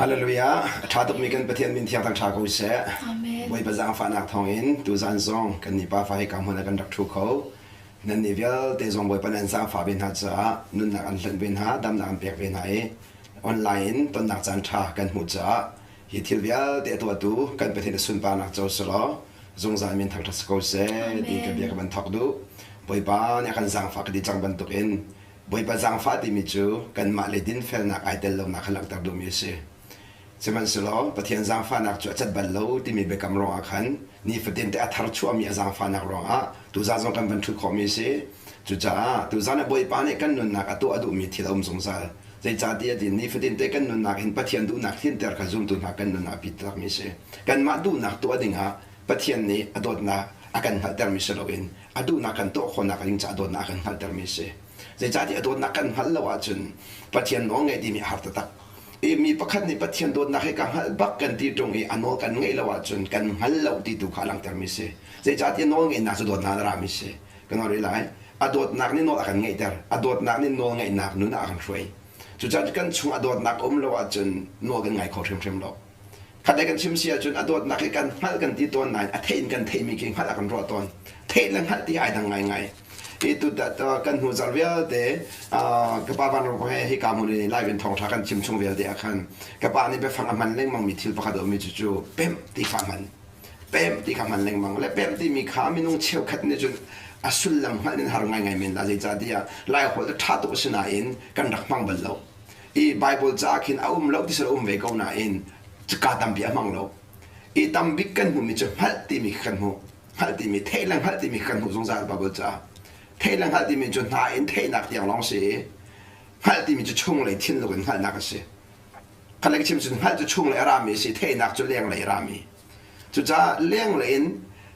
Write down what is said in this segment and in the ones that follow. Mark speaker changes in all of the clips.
Speaker 1: Hallelujah. A ṭha tukmi kan Pathian min thiang thangṭha ko seh.
Speaker 2: Amen.
Speaker 1: Bawipa zaangfahnak thawngin tuzaan zong kan nih pafa hi ka hmun ah kan rak ṭhu kho. Nan nih vialte zong Bawipa nan zaangfah ve hna caah nunnak an hlenh ve hna, damnak an pek ve hna i online in tonnak caan ṭha kan hmuh caah hi thil vialte a tuahtu kan Pathian a sunparnak co selaw zungzal min thangṭhat si ko seh ti ka bia ka van thawk duh. Bawipa nih a kan zaangfah ka ti cang bantukin Bawipa zaangfah timi cu kanmah le dinfelnak ai tel lonak kha langhter duhmi a si. Sihmanhsehlaw Pathian zaangfahnak cu a cat bal lo timi biakam ruangah khan nifatin te a thar chuahmi a zaangfahnak ruangah tuzaan zong kan van ṭhut khawhmi a si. Cucaah tuzaan ah Bawipa nih kan nunnak a tuah a duhmi thil a um zungzal. Zeicahtiah ti nifatin te kan nunnak hin Pathian duhnak tlinter kha zumtu hna kan nun ah a pitakmi a si. Kanmah duhnak tuah dingah Pathian nih a dawtnak a kan hngalhtermi si loin a duhnak kan tuah khawhnak ding caah dawtnak a kan hngalhtermi a si. Zeicahtiah a dawtnak kan hngalh lo ahcun Pathian nawl ngaih timi a har taktak. I mi pakhat nih Pathian dawtnak hi ka hngalh bak kan ti ṭung i a nawl kan ngaih lo ahcun kan hngal lo ti tu kha a langhtermi a si. Zeicahtiah nawl ngeihnak cu dawtnak in a rami a si. Kan hngalh rih lai. A dawtnak nih nawl a kan ngeihter. A dawtnak nih nawl ngaihnak nun ah a kan hruai. Cucaah kan chung a dawtnak a um lo ahcun nawl kan ngai kho hrimhrim lo. Khatlei kan chim si ahcun a dawtnak hi kan hngalh kan ti tawn nain a theih in kan theihmi khi hngalh a kan ruah tawn. Theih le hngalh ti ai dang ngaingai. Hi tu kan hnu zarh vialte ka pa Van Rung he hika hmun i live in thawngṭha kan chim chung vialte ah khan ka pa nih biafang a hman lengmang mi thil pakhat a ummi cu cu pemh ti kha hman. Pemh ti kha hman lengmang le pemh timi kha minung cheukhat nih cun a sullam hngalh in har ngaingai men la zeicahtiah Lai holh cu ṭha tuk a si nain kan rak hmang bal lo. I Bible ca khin a um lo ti sal um ve ko nain ka tampi a hmang lo. I tambik kan hmuhmi cu hngalh timi kha kan hmuh. Hngalh timi theih le hngalh timi kha kan hmuh zungzal Bible ca. Theih le hngalh timi cu hna in theihnak tiang lawng si i hngalh timi cu chunglei thinlung in hngalhnak a si. Khat le ka chim cun hngalh cu chunglei a rami a si, theihnak cu lenglei a rami. Cucaah lenglei in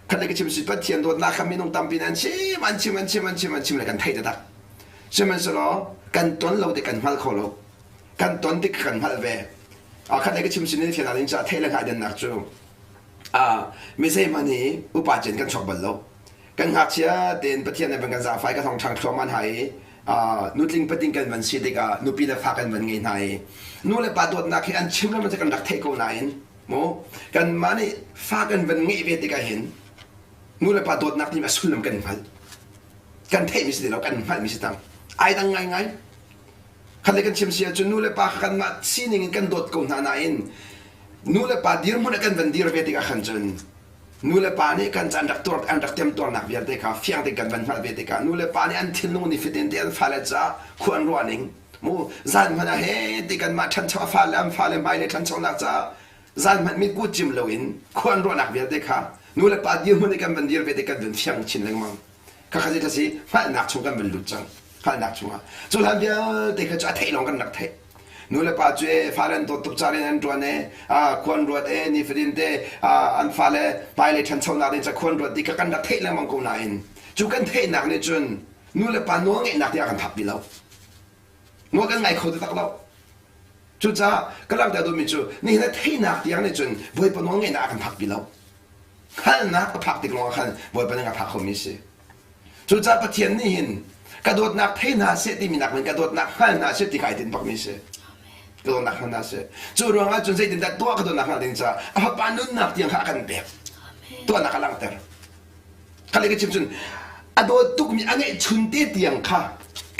Speaker 1: khat le ka chim si Pathian dawtnak kha minung tampi nih an chim, an chim, an chim, an chim, an chim le kan theih taktak. Sihmanhsehlaw kan ton lo tik kan hngal kho lo. Kan ton tik kan hngalh ve. A khat le ka chim sin in fian ding caah theih le hngalh dennak cu a mi zeihmanh hi upa cen kan chuak bal lo. Kan ngakchia tein Pathian nih van kan zaangfai ka thong ṭhang thluahmah hna i nutling pating kan van si tikah nupi le fa kan van ngei hna i nu le pa dawtnak hi an chim lengmang cu kan rak theih ko nain mu kanmah nih fa kan van ngeih ve tikah hin nu le pa dawtnak timi a sullam kan hngalh kan theihmi si ti lo kan hngalhmi si tang ai dang ngaingai khat le kan chim si ahcun nu le pa kha kanmah sining in kan dawt ko hna nain nu le pa dirhmun ah kan van dir ve tikah khan cun nu le pa nih kan an rak tuar an rak temtuarnak vialte kha fiang tein kan van hngalh ve tikah nu le pa nih an thinlung ni fitin te an fale caah khua an ruah ning mu zan hmanh ah he ti kanmah ṭhancho a fale an fale hmai le ṭhanchonak caah zan hmanh mitku cim loin khua an ruahnak vialte kha nu le pa dirhmun i kan van dir ve te kan van fiang chin lengmang khakha si si hngalhnak chung kan van lut cang hngalhnak chungah cu hlan vialte kha cu a theih lawng kan rak theih nu le pa cu e fale an dawt tuk ca in an ṭuan e khuan ruat e nifatin te an fale hmailei ṭhanchonak ding ca khuan ruat ti kha kan rak theih lengmang ko nain cu kan theihnak nih cun nu le pa nawl ngeihnak tiah kan phak ti lo nawl kan ngai kho taktak lo cucaah ka langhter duhmi cu nihin a theihnak tiang nih cun Bawipa nawl ngeihnak a kan phak pi lo hngalhnak a phak tik lawngah khan Bawipa nih a phak khomi a si cucaah Pathian nih hin ka dawtnak thei hna seh timi nak in ka dawtnak hngal hna seh ti kha ai tinh bakmi a si ka dawtnak hngal hna seh cu ruangah cun zeitindah tuah ka dawtnak hngalh ding caah a fapa nunnak tiang kha a kan pek tuahnak a langhter Kha ka chim cun a dawt tukmi a ngeih chun te tiang kha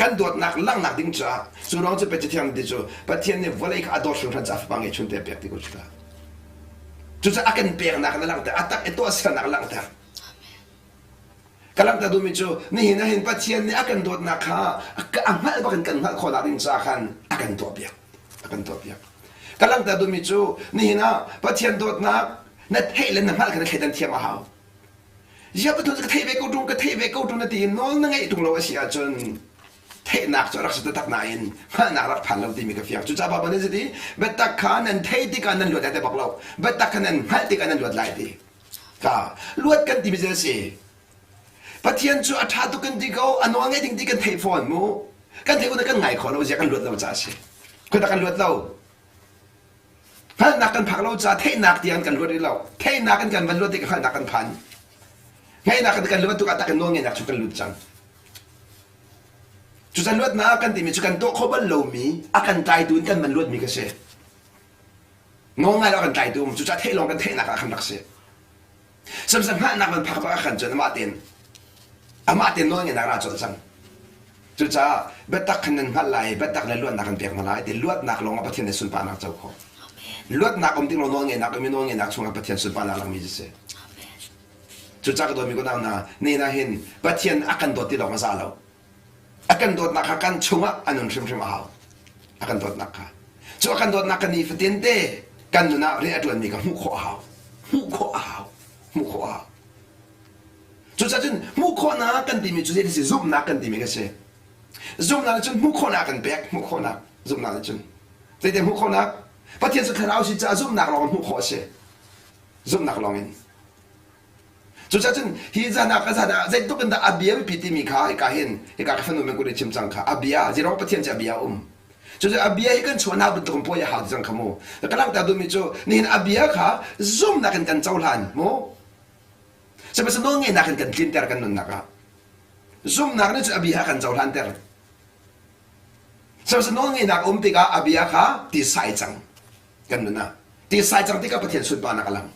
Speaker 1: kan dawtnak langhnak ding caah cu ruang cu Pathian thiang ti cu Pathian nih vawlei kha a dawt hringhran caah fapa ngeih chun te a pek ti ko cu ta. Cucaah a kan peknak na langhter, a tak i tuahsernak langhter. Ka langhter duhmi cu nihin ah hin Pathian nih a kan dawtnak kha a hngalh bak in kan hngalh khawhnak ding caah khan a kan tuahpiak. A kan tuahpiak. Ka langhter duhmi cu nihin ah Pathian dawtnak na theih le na hngalh kha na thleidan thiam a hau. Ziah pathum cu ka theih ve ko ṭung, ka theih ve ko ṭung na ti i nawl na ngeih ṭung lo a si ahcun theihnak cu a rak si taktak nain hngalhnak rak phan lo timi ka fiang. Cucaah Baibal nih a ti, biatak kha nan theih tikah nan luat lai ti bak lo. Biatak kha nan hngalh tikah nan luat lai ti. Ka luat kan timi cu a si. Pathian cu a ṭha tuk kan ti ko, a nawl ngeih ding ti kan theih fawn mu. Kan theih ko na kan ngai khawh lo, ziah kan luat lo caah a si. Khuatak kan luat lo. Hngalhnak kan phak lo caah theihnak tiang kan luat rih lo. Theihnak in kan van luat tikah hngalhnak kan phan. Ngeihnak in kan luat tukah tak in nawlngeihnak cu kan lut cang. Cucan luatnak kan timi cu kan tuah kho bal lomi a kan tlaitu in kan van luatmi ka si. Nawl ngai lo kan tlaitu um cucaah theih lawng kan theihnak ah khan rak si. Samsung hngalhnak van phak bak ah khan cun amah tein amah tein nawl ngeihnak ra colh cang. Cucaah biatak khan nan hngalh lai, biatak le luatnak kan pek hna lai ti luatnak lawng ah Pathian nih sunparnak co khawh. Luatnak um tik lawng nawl ngeihnak um i nawl ngeihnak chungah Pathian sunparnak langmi cu si. Cucaah ka dawtmi unau hna, ni na hin Pathian a kan dawt ti lawng a za lo. A kan dawtnak kha kan chungah a nun hrimhrim a hau. A kan dawtnak kha. Cu a kan dawtnak kan nifatin te kan nun ah rian a ṭuanmi kha hmuh khawh a hau. Hmuh khawh a hau. Hmuh khawh a hau. Cucaah cun hmuh khawhnak kan timi cu zei si zumhnak kan timi ka si. Zumhnak nih cun hmuh khawhnak kan pek, hmuh khawhnak. Zumhnak nih cun. Zeite hmuh khawhnak? Pathian cu thlarau si caah zumhnak lawng hmuh khawh a si. Zumhnak lawng in. Cucaah cun hi zan ah ka zan ah zeitluk in dah a bia biapi timi kha hika hin hika ka fanu men kut i chim cang kha a bia zeirong Pathian cu a bia a um. Cucu a bia hi kan chuahnak bantuk in puai a hau ti cang kha mu. Ka langhter duhmi cu nihin a bia kha zumhnak in kan cohlan mu. Sihmanhsehlaw nawlngeihnak in kan tlinter kan nunnak ah. Zumhnak nih cun a bia kan cohlanter. Sihmanhsehlaw nawlngeihnak um tikah a bia kha tisai cang kan nun ah. Tisai cang tikah Pathian sunparnak a lang.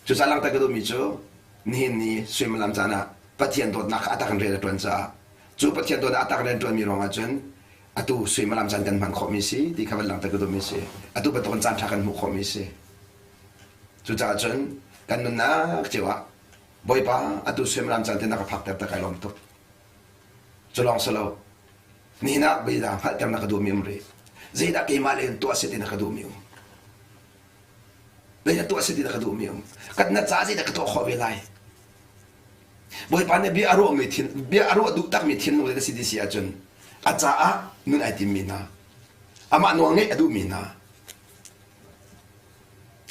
Speaker 1: Cucaah langhter ka duhmi cu nihin ni suimilam caan ah Pathian dawtnak kha a tak in rian a ṭuan caah cu Pathian dawtnak a tak rian ṭuanmi ruangah cun atu suimilam caan kan hman khawhmi si ti kha van langhter ka duhmi si. Atu bantukin caan ṭha kan hmuh khawhmi si. Cucaah cun kan nunnak cio ah Bawipa atu suimilam caan te na ka phakter ta kai lawm tuk. Cu lawng si lo. Nihin ah zeidah hngalhter na ka duhmi um rih. Zeidah keimah le in tuah si ti na ka duhmi um. Zeidah tuah si ti na ka duhmi um. Ka na ca zeidah ka tuah khawh ve lai. Bawipa nih bia a ruahmi thin bia a ruah duh takmi thinlung le na si ti si ahcun a caah nun ai timmi hna amah nawl ngeih a duhmi hna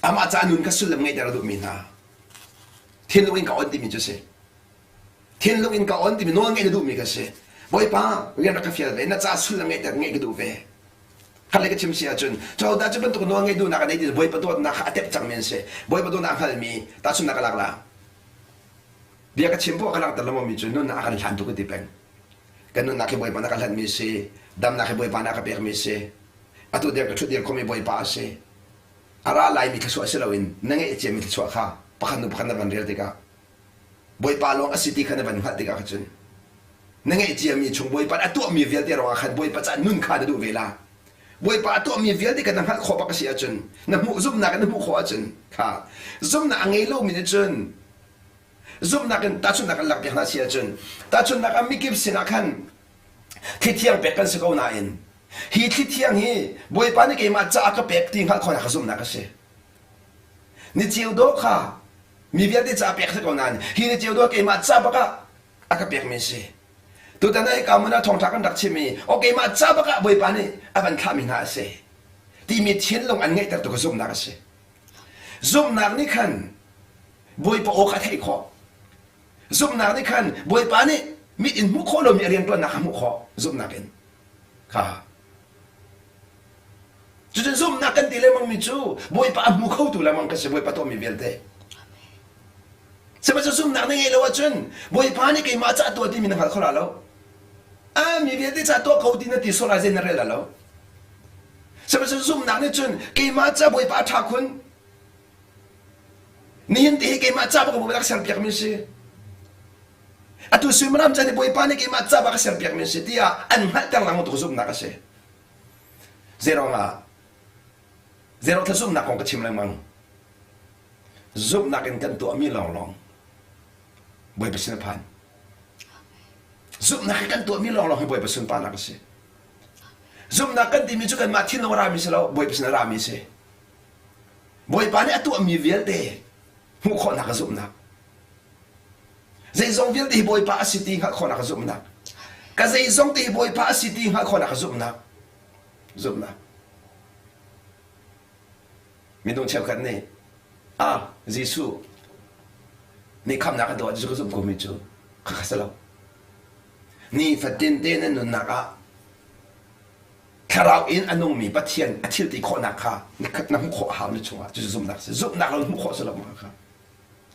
Speaker 1: Amah caah nun kha sullam ngeihter a duhmi hna. Thinlung in ka on timi cu si. Thinlung in ka on timi nawl ngeih na duhmi kha si. Bawipa, rian rak ka fial ve, na caah sullam ngeihter ngeih ka duh ve. Khat le ka chim si ahcun, cozah cu bantuk nawl ngeih duhnak a nei ti Bawipa dawtnak kha a tep cangmi an si. Bawipa dawtnak a hngalmi, tahchunhnak ka lak la. Bia ka chim poah ka langhter lengmangmi cu nunnak a kan hlan tuk ka ti peng. Kan nunnak hi Bawipa na ka hlanhmi si, damnak hi Bawipa na ka pekmi si. Atu dir ka ṭhut dir khomi Bawipa a si. A ra laimi thluachuah si loin na ngeih ciami thluachuah kha pakhat hnu pakhat na van rel tikah Bawipa lawng a si ti kha na van hngalh tikah kha cun na ngeih ciami chung Bawipa a tuahmi vialte ruangah khan Bawipa caah nun kha na duh ve la. Bawipa a tuahmi vialte kha na hngalh khawh bak a si ahcun na hmuh zumhnak in na hmuh khawh ahcun kha zumhnak a ngei lomi nih cun zumhnak in tahchunhnak an lakpiak hna si ahcun tahchunhnak ah mikip sinah khan thli thiang pek kan si ko nain hi thli thiang hi Bawipa nih keimah caah ka pek ti hngalh khawhnak ka zumhnak a si. Ni ceu dawh kha mi vialte caah pek si ko nain hi ni ceu dawh keimah ca bak ah a ka pekmi a si. Tutan ah hika hmun ah thawngṭha kan rak chim i aw keimah ca bak ah Bawipa nih a van thlahmi hna a si timi thinlung an ngeihtertu ka zumhnak a si. Zumhnak nih khan Bawipa aw kha a theih khawh. Zumhnak nih khan Bawipa nih mit in hmuh khawh lomi a rianṭuannak kha hmuh khawh zumhnak in. Kha. Cucu zumhnak kan ti lengmangmi cu Bawipa a hmu khotu lengmang ka si Bawipa tuahmi vialte. Sihmanhsehlaw zumhnak na ngeih lo ahcun Bawipa nih keimah caah tuah timi na hngal kho la lo. A mi vialte caah tuah ko ti na ti sual ah zei na rel la lo. Sihmanhsehlaw zumhnak nih cun keimah caah Bawipa a ṭha khun. Nihin ti hi keimah ca bak Bawipa ka serpiakmi si. Atu suimilam caan i Bawipa nih keimah ca bak ka serpiakmi si tiah an hngalhter lengmang tu zumhnak a si. Zeiruang ah zeiruang thla zumhnak kong ka chim lengmang. Zumhnak in kan tuahmi lawnglawng Bawipa sin a phan. Zumhnak in kan tuahmi lawnglawng hi Bawipa sunparnak a si. Zumhnak kan timi cu kanmah thinlung a rami si lo, Bawipa sin a rami si. Bawipa nih a tuahmi vialte hmuh khawhnak a zumhnak. Zeizong vialte hi Bawipa a si ti hngalh khawhnak a zumhnak. Ka zeizong te hi Bawipa a si ti hngalh khawhnak a zumhnak. Zumhnak. Minung cheukhat nih ah Jesuh nih khamnak a tuah Jesuh ka zumh komi cu khakha si lo. Ni fatin te na nunnak ah Thlarau in a nungmi Pathian a thil ti khawhnak kha na hmuh khawh a hau na chungah cucu zumhnak a si. Zumhnak lo in hmuh khawh a si lo mah kha.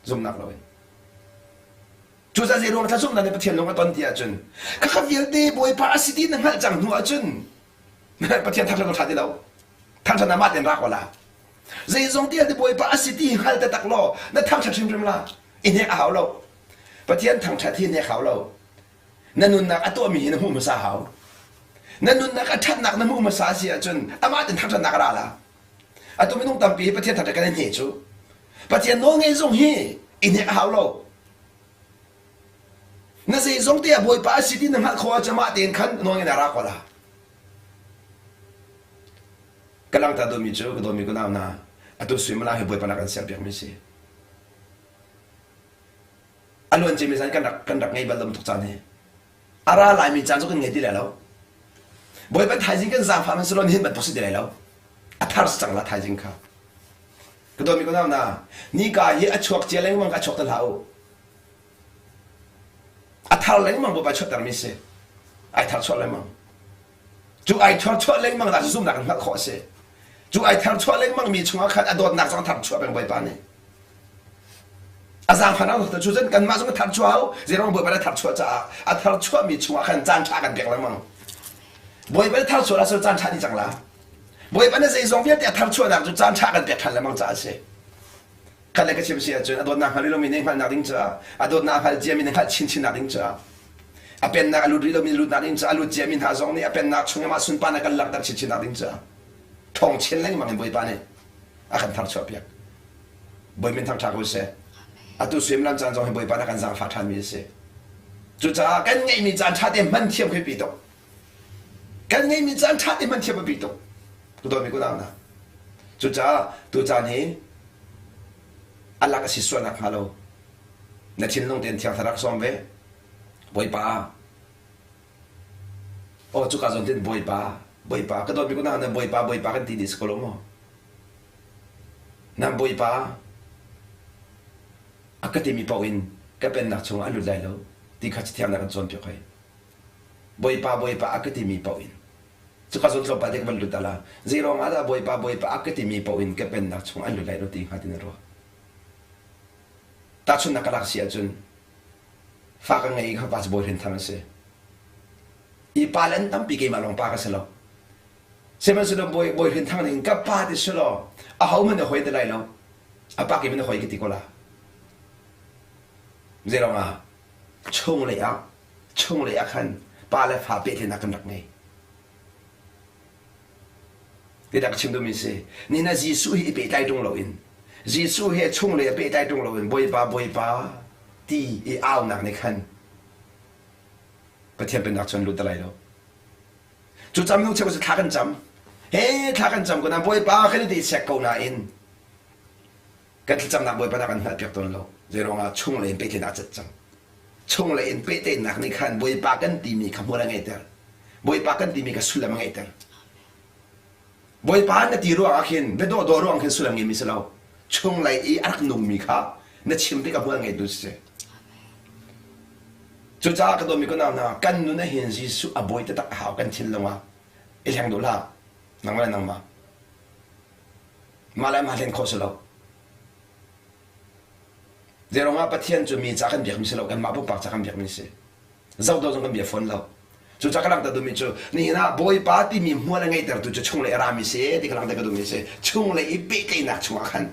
Speaker 1: Zumhnak lo in. Cucaah zei ruang thla zumhnak nih Pathian lung a ton ti ahcun khakha vialte Bawipa a si ti na hngalh cang hnu ahcun Pathian thak lo ṭha ti lo. Thangṭhatnak mah tein ra ko la. Zeizong vialte Bawipa a si ti hngal taktak law na thangṭhat hrimhrim la. I hnek a hau lo. Pathian thangṭhat hi hnek hau lo. Na nunnak a tuahmi hi na hmuh hmasa hau. Na nunnak a ṭhatnak na hmuh hmasa si ahcun amah tein thangṭhatnak a ra la. Atu minung tampi hi Pathian thangṭhat kan i hne cu. Pathian nawl ngei zong hi i hnek a hau lo. Na zeizong te ah Bawipa a si ti na hngalh khawh ahcun mah tein khan nawl ngei na ra ko la. Ka langhter duhmi cu ka dawtmi kunau hna, atu suimilam hi Bawipa nak an serpiakmi si. A luan ciami zan kan rak kan rak ngei bal lo tuk caan hi. A ra laimi caan cu kan ngei ti lai lo. Bawipa thaizing kan zaangfah man selaw nihin bantuk si ti lai lo. A thar si cang la thaizing kha. Ka dawtmi kunau hna, nika hi a chuak cia lengmang ka chuak te hlah u. A thar lengmang Bawipa chuahtermi si. Ai thar chuah lengmang. Cu ai thar chuah lengmang dah zumnak in hngalh khawh a si. Cu ai thar chuah lengmang mi chungah khan a dawtnak zong thar chuah peng Bawipa nih. A zaangfahnak cu cun kanmah zong thar chuah hau, zeirong Bawipa nih thar chuah caah a thar chuahmi chungah khan caan ṭha kan pek lengmang. Bawipa nih thar chuah la caan ṭha dih cang la. Bawipa nih zeizong vialte a thar chuahnak cu caan ṭha kan pek ṭhan lengmang caah a si. Khat le ka chim si ahcun a dawtnak hngal rih lomi nih hngalhnak ding caah a dawtnak hngal ciami nih hngalh chinchinnak ding caah a pennak a lut rih lomi lutnak ding caah a lut ciami hna zong nih a pennak chung amah sunparnak kan langhter chinchinnak ding caah thawng chin lengmang in Bawipa nih a kan tharchuah piak. Bawi min thangṭha ko seh. Atu suimilam caan zong hi Bawipa nih a kan zaangfah ṭhanmi a si. Cucaah kan ngeihmi caan ṭha te hman thiam khi pi tuk. Kan ngeihmi caan ṭha te hman thiam a pi tuk. Ku dawtmi ku nau hna. Cucaah tu caan hi a lak a si sual nakhnga lo na thinlung tein Thiang Thlarau sawm ve. Bawipa, aw cuka zawn tin Bawipa, Bawipa, ka dawtmi ku nau hna Bawipa, Bawipa kan ti dih si ko lo maw? Nan Bawipa a ka timi paoh in ka pennak chungah an lut lai lo ti kha Cathiang nih a kan cawnpiak hoi. Bawipa, Bawipa a ka timi paoh in cuka zawn tlawmpal te ka van lut ala zei ruang ah dah Bawipa, Bawipa a ka timi paoh in ka pennak chungah an lut lai lo ti hnga ti na ruah. Tahchunhnak ka lak si ahcun fa ka ngei i ka pa cu bawi hrinthang a si. I pa le an tampi keimah lawng pa ka si lo. Sihmanhsehlaw bawi bawi hrinthang ning ka pa ti si law ahohmanh na hoi ti lai lo. A pa ke na hoi ka ti ko la. Zei ah chunglei ah chunglei ah khan pa le fa pehtlaihnak kan rak ngei. Ti rak chim duhmi si. Ni na Jesuh hi i pehtlai ṭung loin Jesuh he chunglei a pehtlai ṭung loin Bawipa Bawipa ti i aunak nih khan Pathian pennak cun lut ti lai lo. Cu cam hnu cheu cu thla kan cam. He thla kan cam ko na Bawipa kan i ti sek ko nain kan thlacamnak Bawipa na kan hngalh piak tawn lo. Zeiruangah chunglei in pehtlaihnak a cat cang. Chunglei in pehtlaihnak nih khan Bawipa kan timi kha hmual a ngeihter. Bawipa kan timi kha sullam a ngeihter. Bawipa na ti ruangah khin biadawh dawh ruang khin sullam ngeimi si lo. Chunglei i a rak nungmi kha na chim tikah hmual ngeitu si. Cucaah ka dawtmi ka nau hna, kan nun ah hin Jesuh a bawi taktak a hau kan thinlung ah i hleng duh hlah. Nangmah le nangmah. Mah le mah hlen khawh si lo. Zeiruang ah Pathian cu mi ca kan biakmi si lo, kanmah pumpak ca kan biakmi si. Zoh dawh zong kan bia fawn lo. Cucaah ka langhter duhmi cu nihin ah Bawipa timi hmual a ngeihtertu cu chunglei a rami si ti ka langhter ka duhmi si. Chunglei i pehtlaihnak chungah khan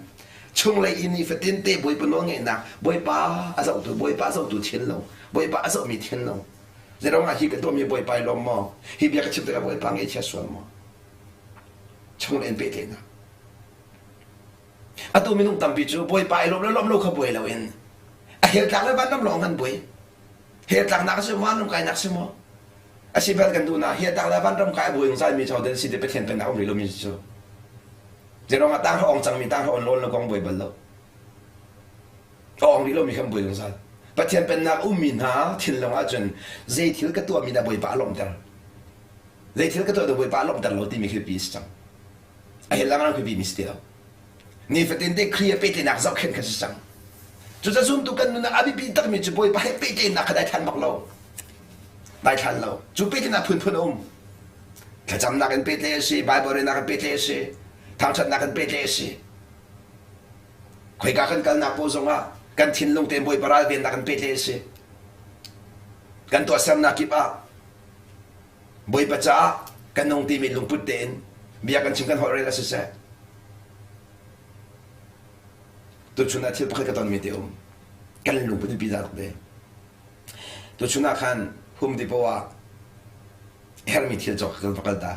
Speaker 1: chunglei i nifatin te Bawipa nawl ngeihnak Bawipa a zohtu Bawipa a zohtu thinlung Bawipa a zohmi thinlung Zeiruang ah hi ka tuahmi Bawipa i lawm maw? Hi bia ka chim tikah Bawipa ngaihchia sual maw? Chunglei in pehtlaihnak. Atu minung tampi cu Bawipa i lawm le lawm lo kha buai loin a hell tlak le vanram lawng kan buai. Hell tlaknak a si maw vanram kainak si maw? A si bal kan duh na hell tlak le vanram kai a buai zungzal mi cu den si ti Pathian pennak um rih lomi cu. Zeiruang ah tang ong cangmi tang on lawn lo kong buai bal lo. A ong rih lomi khan buai zungzal. Pathian pennak ummi hna thinlung ahcun zei thil ka tuahmi dah Bawipa a lawmhter. Zei thil ka tuah dah Bawipa a lawmhter lo timi khi pi si cang. A hel lang khi mi si ti lo. Nifatin te Khrih he pehtlaihnak zohkhenh kha si cang. Cucaah zumtu kan nun ah a biapi takmi cu Bawipa he pehtlaihnak kha daithlan bak lo. Daithlan lo. Cu pehtlaihnak phunphun a um. Thlacamnak in pehtlaih a si, Bible relnak in pehtlaih a si, thangṭhatnak in pehtlaih a si. Khoika kan kalnak paoh zongah kan thinlung tein Bawipa ralvennak in pehtlaih a si. Kan tuahsernak kip ah Bawipa caah kan nung timi lungput tein. Bia kan chim kan holh rel a siseh. Tuchun ah thil pakhat ka tonmi te um. Kan lungput in pi za tuk ve. Tuchun ah khan Home Depot ah hermi thil cawk kan va kal ta.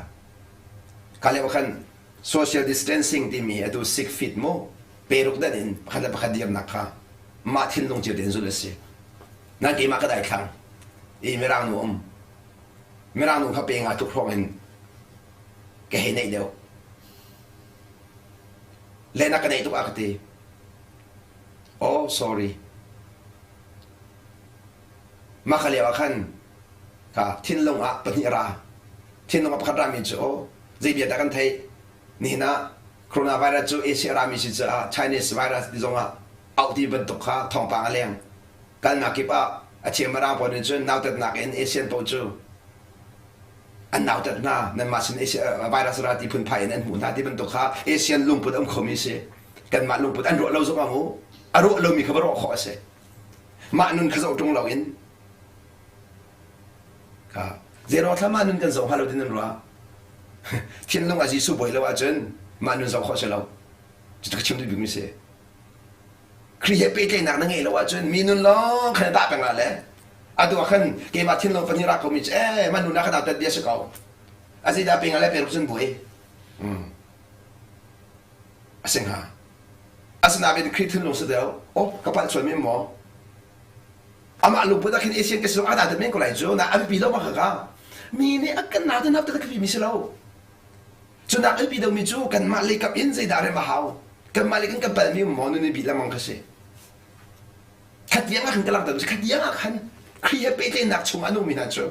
Speaker 1: Ka lio khan social distancing timi atu 6 feet mu peruk dan in pakhat le pakhat dirnak kha mah thinlung cio tein zulh a si. Nan keimah ka daithlang i Mirang nu um. Mirang nu kha pe nga tluk hrawng in ka hei neih deuh. Le na ka neih tuk a ka ti. Oh sorry. Mah ka lio ah khan ka thinlung ah pahnih a ra. Thinlung ah pakhat rami cu oh zei bia dah kan theih nihin ah coronavirus cu Asia rami si caah Chinese virus ti zong ah auh ti bantuk kha thawngpang a leng. Kalnak kip ah a thiam mirang pawl nih cun nautatnak in Asian pawl cu an nautat hna nanmah sin Asia virus ra ti phunphai in an hmuh hna ti bantuk kha Asian lungput a um khomi si. Kanmah lungput an ruah lo zong ah mu a ruah lomi kha va ruah khawh a si. Mah nun kha zoh ṭung loin kha zeiruang thla mah nun kan zoh hnga lo ti nan ruah? Thinlung ah Jesuh bawi lo ahcun mah nun zoh khawh si lo. Cucu ka chim duh bikmi si. Khrih he pehtlaihnak na ngeih lo ahcun mi nun lawng khan na tah peng la le atu ah khan keimah thinlung pahnih rak komi cu ee mah nun ah khan tat bia si ko. A zeidah pe nga le pe ruk cun buai. Mm. A si hnga. Asinain Khrih thinlung si deuh, oh ka palh sual men maw? Amah lungput ah khin Asian ka si zong a men ko lai cu, na a biapi lo ma kha Mi nih a kan naute nap te ka mi si lo. Cu nak biapi deuhmi cu kanmah lei kap in zeidah rem a hau? Kanmah lei kan kan palmi um maw nun i bih lengmang kha si. Khatiang ah khan ka langhter cu khatiang ah khan Khrih he pehtlaihnak chung a nungmi hna cu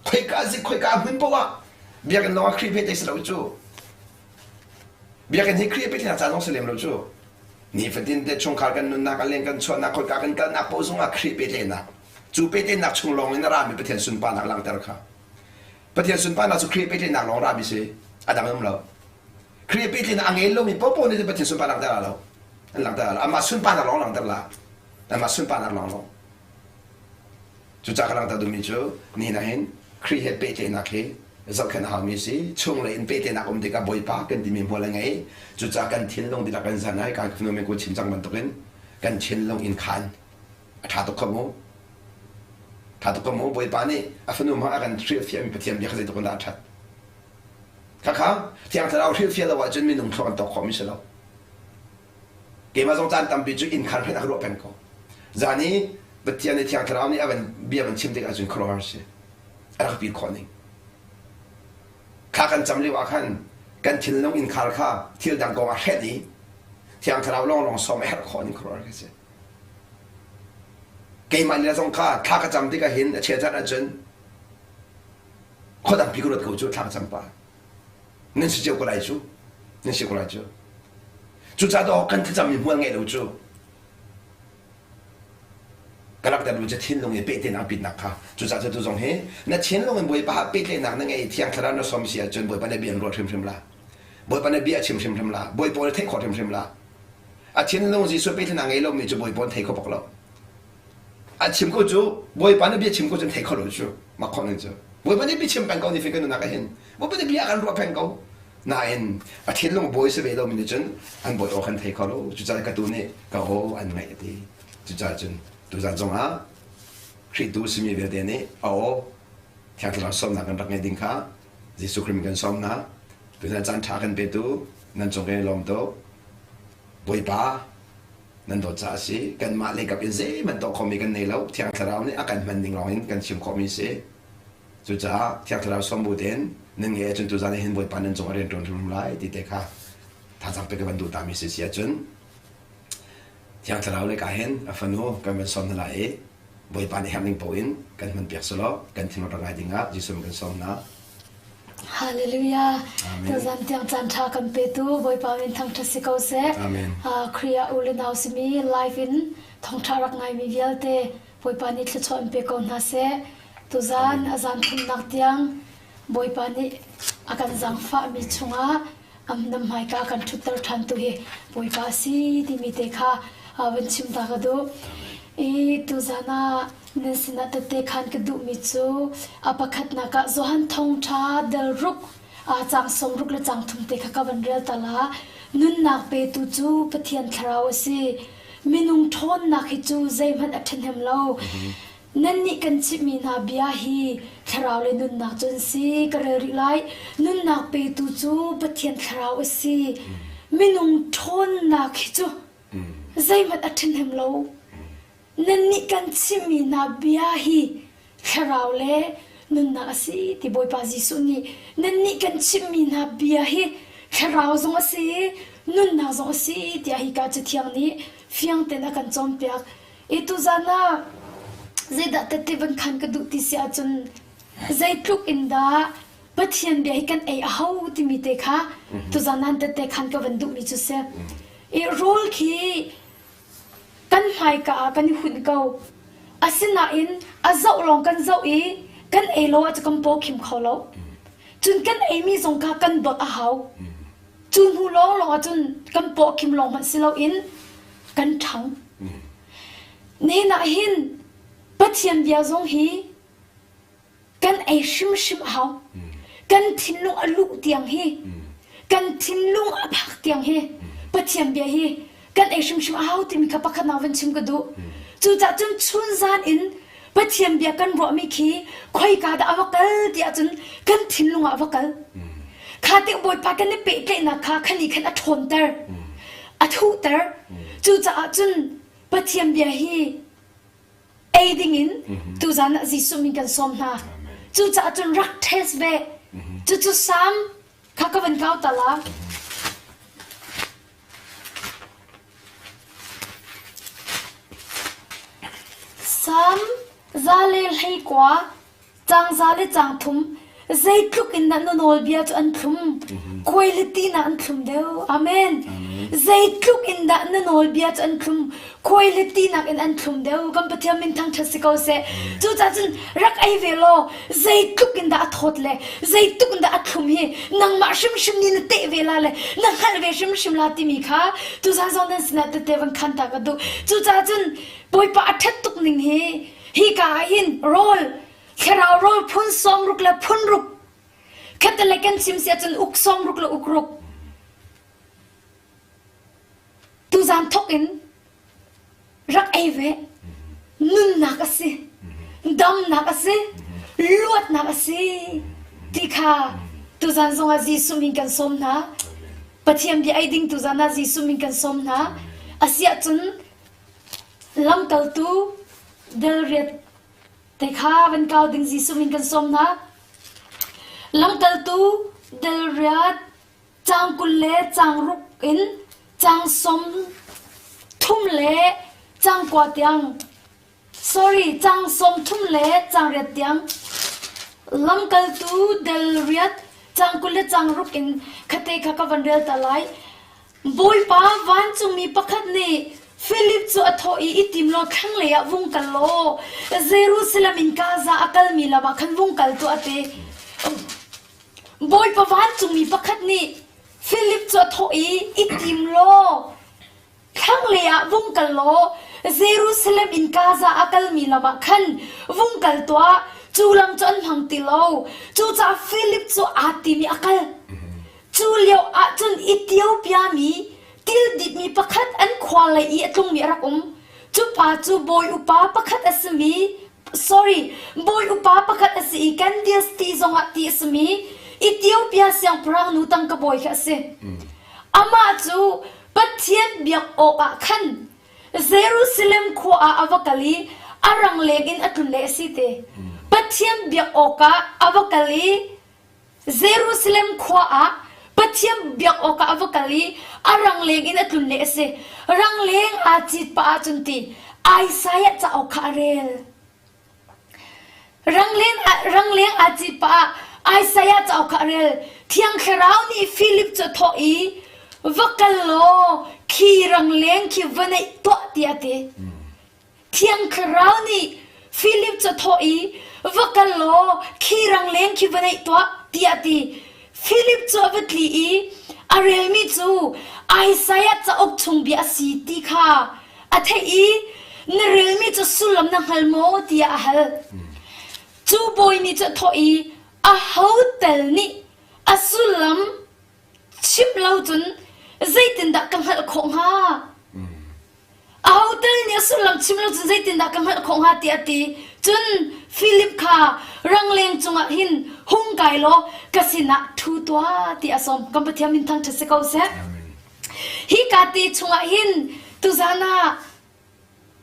Speaker 1: khoika zik khoika hmun poah ah biakinn lawng ah Khrih pehtlaih si lo cu Biakinn hi Khrih pehtlaihnak ca zong si lem lo cu. Nifatin te chungkhar kan nunnak a leng kan chuahnak khoika kan kalnak paoh zongah Khrih pehtlaihnak. Cu pehtlaihnak chung lawng in a rami Pathian sunparnak langhter kha. Pathian sunparnak cu Khrih pehtlaihnak lawng rami si. A dang um lo. Khrih pehtlaihnak a ngei lomi popo nih Pathian sunparnak langhter lo. An langhter lo. Amah sunparnak lawng langhter la. Amah sunparnak lawng lawng. Cucaah ka langhter duhmi cu nihin ah hin Khrih he pehtlaihnak hi zohkhenh a haumi a si. Chunglei in pehtlaihnak um tikah Bawipa kan timi hmual a ngei. Cucaah kan thinlung dihlak kan zan ai kan fanu men chim cang bantukin kan thinlung in khan a ṭha tuk kho mu. Ṭha tuk kho mu. Bawipa nih a fanu hmang a kan hrilhfiahmi Pathian bia kha zeitluk in dah a ṭhat. Khakha Thiang Thlarau hrilhfiah lo ahcun minung thluak an tawk khawhmi si lo. Keimah zong caan tampi cu innkhar hmenh a ka ruah peng ko. Zan i Pathian nih Thiang Thlarau nih a van bia van chim tikah cun khuaruahhar si. A rak pil khawh ning. Thla kan cam lio ah khan kan thinlung innkhar kha thil dang kong ah hrenh i Thiang Thlarau lawnglawng sawm a herh khawh ning khuaruahhar ka si. Keimah lila zong kha thla ka cam tikah hin a chia caan ahcun khuadangpi ka ruat ko cu thla ka cam pah. Nan si cio ko lai cu. Nan si ko lai cu. Cucaah dawh kan thlacammi hmual ngeih lo cu ka rak der cu thinlung i pehtlaihnak pitnak kha cucaah cu tu zong hi na thinlung in Bawipa ah pehtlaihnak na ngei thiang thlarau na sawm si ahcun Bawipa na bia an ruat hrimhrim la Bawipa na bia a chim hrimhrim la Bawipa na theih khawh hrimhrim la a thinlung Jesuh pehtlaihnak ngei lomi cu Bawipa an thei kho bak lo A chim ko cu Bawipa nih bia chim ko cun thei kho lo cu mak khawh ning cu Bawipa nih bia chim peng ko ni fi kan nunnak ah hin Bawipa nih bia kan ruah peng ko nain a thinlung bawi si ve lomi nih cun an bawi aw kan thei kho lo cucaah ka tu nih ka aw an ngaih a ti cucaah cun tuzan zong ah Khrihtu simi vialte nih a aw Thiang Thlarau sawmnak kan rak ngeih ding kha Jesuh Khrih kan sawm hna tuzan caan ṭha kan petu nan cung kan i lawm tuk Bawipa nan dawt caah a si. Kanmah leikap in zeihmanh tuah khawhmi kan nei lo. Thiang Thlarau nih a kan hman ning lawng in kan chim khawhmi a si. Cucaah Thiang Thlarau sawm bu tein nan ngeih ahcun tuzan ah hin Bawipa nan cung ah rian ṭuan hrimhrim lai ti te kha thazaang pek ka van duh tami si si ahcun Thiang Thlarau lei ka hin a fanu kan van sawm hna lai i Bawipa nih herh ning paoh in kan hman piak selaw kan thinlung rak ngai dingah Jesuh kan sawm hna.
Speaker 2: Hallelujah. Tuzan tiang caan ṭha kan petu Bawipa min thangṭhat si ko seh.
Speaker 1: Amen.
Speaker 2: Khrih ah u le nau simi live in thawngṭha rak ngaimi vialte Bawipa nih thluachuah in pe ko hna seh. Tuzan a zan thumnak tiang Bawipa nih a kan zaangfahmi chungah nam hmaika kan ṭhutter ṭhan tu hi Bawipa a si timi te kha van chim ta ka duh. I tuzan ah Nan sinah tette khan ka duhmi cu a pakhatnak ah Johan Thawngṭha dal ruk. Caang sawmruk le caang thum te kha ka van rel ta la. Nunnak petu cu Pathian thlarau a si. Minung ṭhawnnak hi cu zeihmanh a ṭhahnem lo. Nannih kan chimhmi hna bia hi thlarau le nunnak cu an si. Ka rel rih lai. Nunnak petu cu Pathian thlarau a si. Minung ṭhawnnak hi cu zeihmanh a ṭhahnem lo. Nannih kan chimhmi hna bia hi thlarau le nunnak a si ti Bawipa Jesuh nih nannih kan chimhmi hna bia hi thlarau zong a si i nunnak zong a si tiah hika Cathiang nih fiang tein a kan cawnpiak. I tuzan ah zeidah tette van khan ka duh ti si ahcun zeitluk in dah Pathian bia hi kan ei a hau timi te kha tuzan ah tette khan ka van duhmi cu si. I rawl khi Kan hmaika ah kan i hunh ko. Asinain a zoh lawng kan zoh i kan ei lo ahcun kan paw khim kho lo. Cun kan eimi zong kha kan dawt a hau. Cu hnu lawnglawng ahcun kan paw khim lawng hmanh si loin kan ṭhang. Nihin ah hin Pathian bia zong hi kan ei hrimhrim a hau. Kan thinlung a luh tiang hi, kan thinlung a phak tiang hi, Pathian bia hi kan ei hrimhrim a hau timi kha pakhat nak van chim ka duh. Cucaah cun chun zan in Pathian bia kan ruahmi khi khoika dah a va kal ti ahcun kan thinlung ah a va kal. Kha tik Bawipa kan i pehtlaihnak kha khani khan a ṭhawnter, a thuhter. Cucaah cun Pathian bia hi ei dingin tuzan ah Jesuh min kan sawm hna. Cucaah cun rak test ve. Cucu Salm kha ka van kau ta la. Salm za le hlei kua Cang za le cang thum zeitluk in dah na nawlbia cu an thlum khuailiti na an thlum deuh amen zeitluk in dah na nawlbia cu an thlum khuailiti nak in an thlum deuh kan Pathian min thangṭhat si ko seh cucaah cun rak ei ve law zeitluk in dah a thawt le zeitluk in dah a thlum hi nangmah hrimhrim nih na teh ve la le na hngalh ve hrimhrim la timi kha tuzan zong nan sinah tete van khan ta ka duh cucaah cun Bawipa a ṭhat tuk ning hi Hika ah hin rawl, thlarau rawl phun sawmruk le phun ruk, khattelei kan chim si ahcun uk sawmruk le uk ruk. Tuzan thok in rak ei ve. Nunnak a si. Damnak a si. Luatnak a si. Ti kha tuzan zongah Jesuh min kan sawm hna. Pathian bia ei ding tuzan ah Jesuh min kan sawm hna. Asiahcun Lamkaltu delriat te kha van kau ding Jesuh min kan sawm hna. Lamkaltu delriat caang 20 le caang ruk in caang 30 le caang kua tiang sorry caang 30 le caang riat tiang lamkaltu delriat caang 20 le caang ruk in khate kha ka van rel ta lai. Bawipa vancungmi pakhat nih Filip cu a thawh i i tim law thlanglei ah vung kal law Jerusalem in Gaza a kalmi lam ah khan vung kal tuah a ti. Bawipa vancungmi pakhat nih Filip cu a thawh i i tim law thlanglei ah vung kal law Jerusalem in Gaza a kalmi lam ah khan vung kal tuah. Cu lam cu an hmang ti lo. Cucaah Filip cu aa tim i a kal. Cu lio ahcun Ethiopia mi tilditmi pakhat an khua lei i a tlungmi a rak um. Cu pa cu bawi upa pakhat a simi sorry bawi upa pakhat a si i Candace ti zongah ti a simi Ethiopia siangpahrang nu tangka bawi kha a si. Amah cu Pathian biak awkah khan Jerusalem khua ah a va kal i a rangleng in a tlun le a si te. Pathian biak awkah a va kal i Jerusalem khua ah Pathian biak awkah a va kal i a rangleng in a tlun le a si. Rangleng aa cit pah ahcun ti Isaiah cauk kha a rel. Rangleng, rangleng aa cit pah ah Isaiah cauk kha a rel. Thiang Thlarau nih Philip cu a thawh i va kal law khi rangleng khi va neih tuah tiah a ti. Thiang Thlarau nih Filip cu a thawh i, Va kal law khi rangleng khi va neih tuah, tiah a ti. Filip cu a va tli i a relmi cu Isaiah cauk chung bia a si ti kha a theih i, Na relmi cu sullam na hngal maw? tiah a hal. Cu bawi nih cu a thawh i, Aho tal nih? A sullam chimh lo cun zeitindah ka hngalh khawh hnga? Aho tal nih a sullam chim lo cun zeitindah ka hngalh khawh hnga tiah a ti. Cun Filip kha rangleng cungah hin hung kai law ka sinah ṭhu tuah tiah a sawm. Kan Pathian min thangṭhat si ko seh. Hi ka ti chungah hin tuzan ah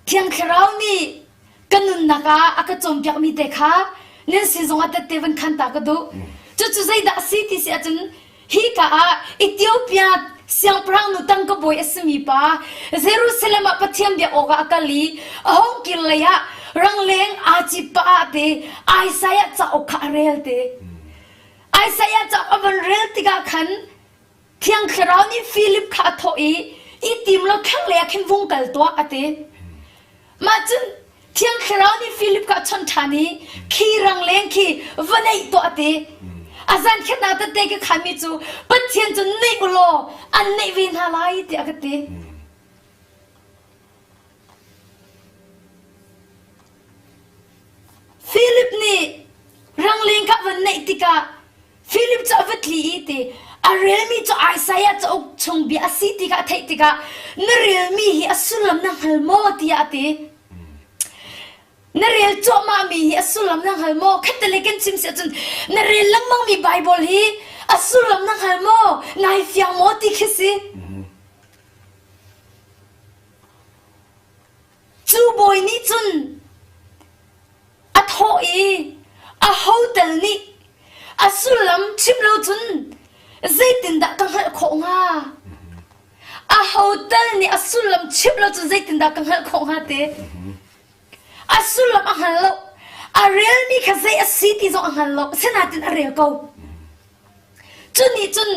Speaker 2: Thiang Thlarau nih ka nunnak ah a ka cawnpiakmi te kha nan sin zongah tette van khan ta ka duh. Cucu zeidah a si ti si ahcun hika ah Ethiopia siangpahrang nu tangka bawi a simi pa Jerusalem ah Pathian biak awkah a kal i a hung kir lei ah rangleng aa cit pah ah te Isaiah cauk kha a rel te. Isaiah cauk a van rel tikah khan Thiang Thlarau nih Filip kha a thawh i, i tim law thlanglei ah khin vung kal tuah, a ti. Mah cun Thiang Thlarau nih Filip kha a chawnh ṭhan i, khi rangleng khi va neih tuah, a ti. A zan khat ah tette ka khanmi cu Pathian cu neih u law an neih ve hna lai, tiah a ka ti. Philip nih rangleng kha a van naih tikah Philip cu a va tli i ti a relmi cu Isaiah cauk chung bia a si ti kha a theih tikah na relmi hi a sullam na hngal maw tiah a ti. Na rel cuahmahmi hi a sullam na hngal maw? Khattale kan chim si ahcun na rel lengmangmi Bible hi a sullam na hngal maw? Nai fiang maw ti khi si. Cu bawi nih cun a thawh i aho tal nih a sullam chim lo cun zeitindah ka hngalh khawh hnga? Aho tal nih a sullam chim lo cun zeitindah ka hngalh khawh hnga te? A sullam a hngal lo. A relmi kha zei a si ti zong a hngal lo. Asinain a rel ko. Cu nih cun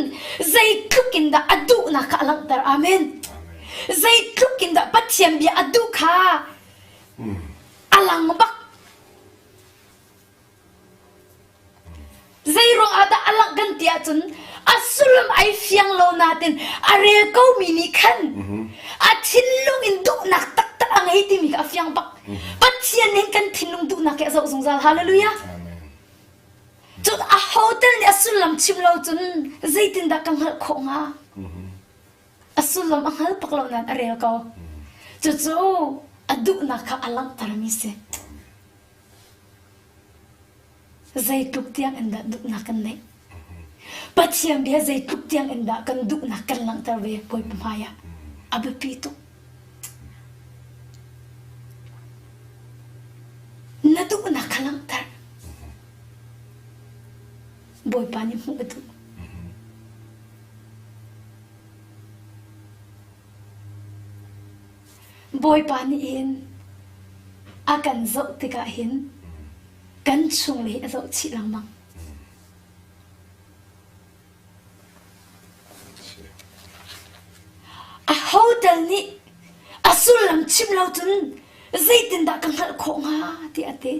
Speaker 2: zeitluk in dah a duhnak kha a langhter. Amen. Zeitluk in dah Pathian bia a duh kha a lang bak. Zei ruang ah dah a langh kan ti ahcun a sullam ai fiang lo nain a rel komi nih khan a thinlung in duhnak taktak a ngei timi kha a fiang bak. Pathian nih kan thinlung duhnak hi a zoh zungzal. Hallelujah. Cun aho tal nih a sullam chim lo cun zeitindah ka hngalh khawh hnga? A sullam a hngal bak lo nain a rel ko. Cucu a duhnak kha a langhtermi si. Zeitluk tiang in dah duhnak kan neih? Pathian bia zeitluk tiang in dah kan duhnak kan langhter ve Bawipa hmaiah? A biapi tuk. Na duhnak kha langhter. Bawipa nih hmuh a duh. Bawipa nih hin a kan zoh tikah hin kan chung le hi a zoh chih lengmang. Aho tal nih a sullam chim lo cun zeitindah ka hngalh khawh hnga tiah a ti.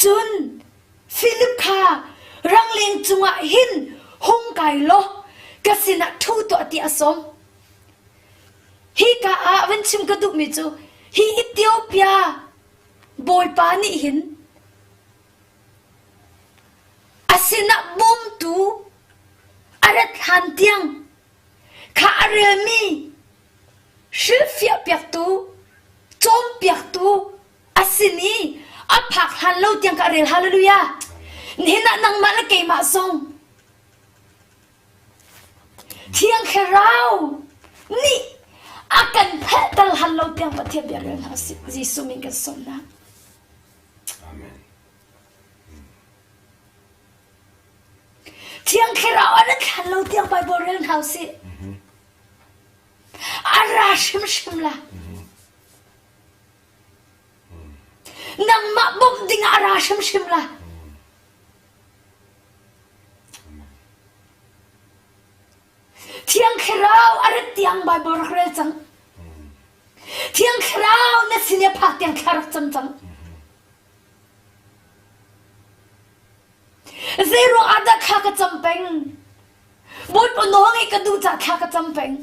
Speaker 2: Cun Filip kha rangleng cungah hin hung kai law ka sinah ṭhu tuah tiah a sawm. Hika ah van chim ka duhmi cu hi Ethiopia bawipa nih hin A sinah bawmtu a rat hlan tiang kha a relmi hrilhfiahpiaktu, cawnpiaktu a sin i a phak hlan lo tiang kha a rel. Hallelujah! Nihin ah nangmah le keimah zong Thiang Thlarau nih a kan phelhter hlan lo tiang Pathian bia rel hna usih. Jesuh min kan sawm hna.
Speaker 1: Amen.
Speaker 2: Thiang Thlarau a rat hlan lo tiang Bible rel hna usih. A ra hrimhrim la. Nangmah bawmh ding ah a ra hrimhrim la. Thiang Thlarau a rat tiang Bible rak rel cang. Thiang Thlarau na sin i a phak tiang thla rak cam cang. Zeiruang ah dah thla ka cam peng? Bawipa nawl ngeih ka duh caah thla ka cam peng.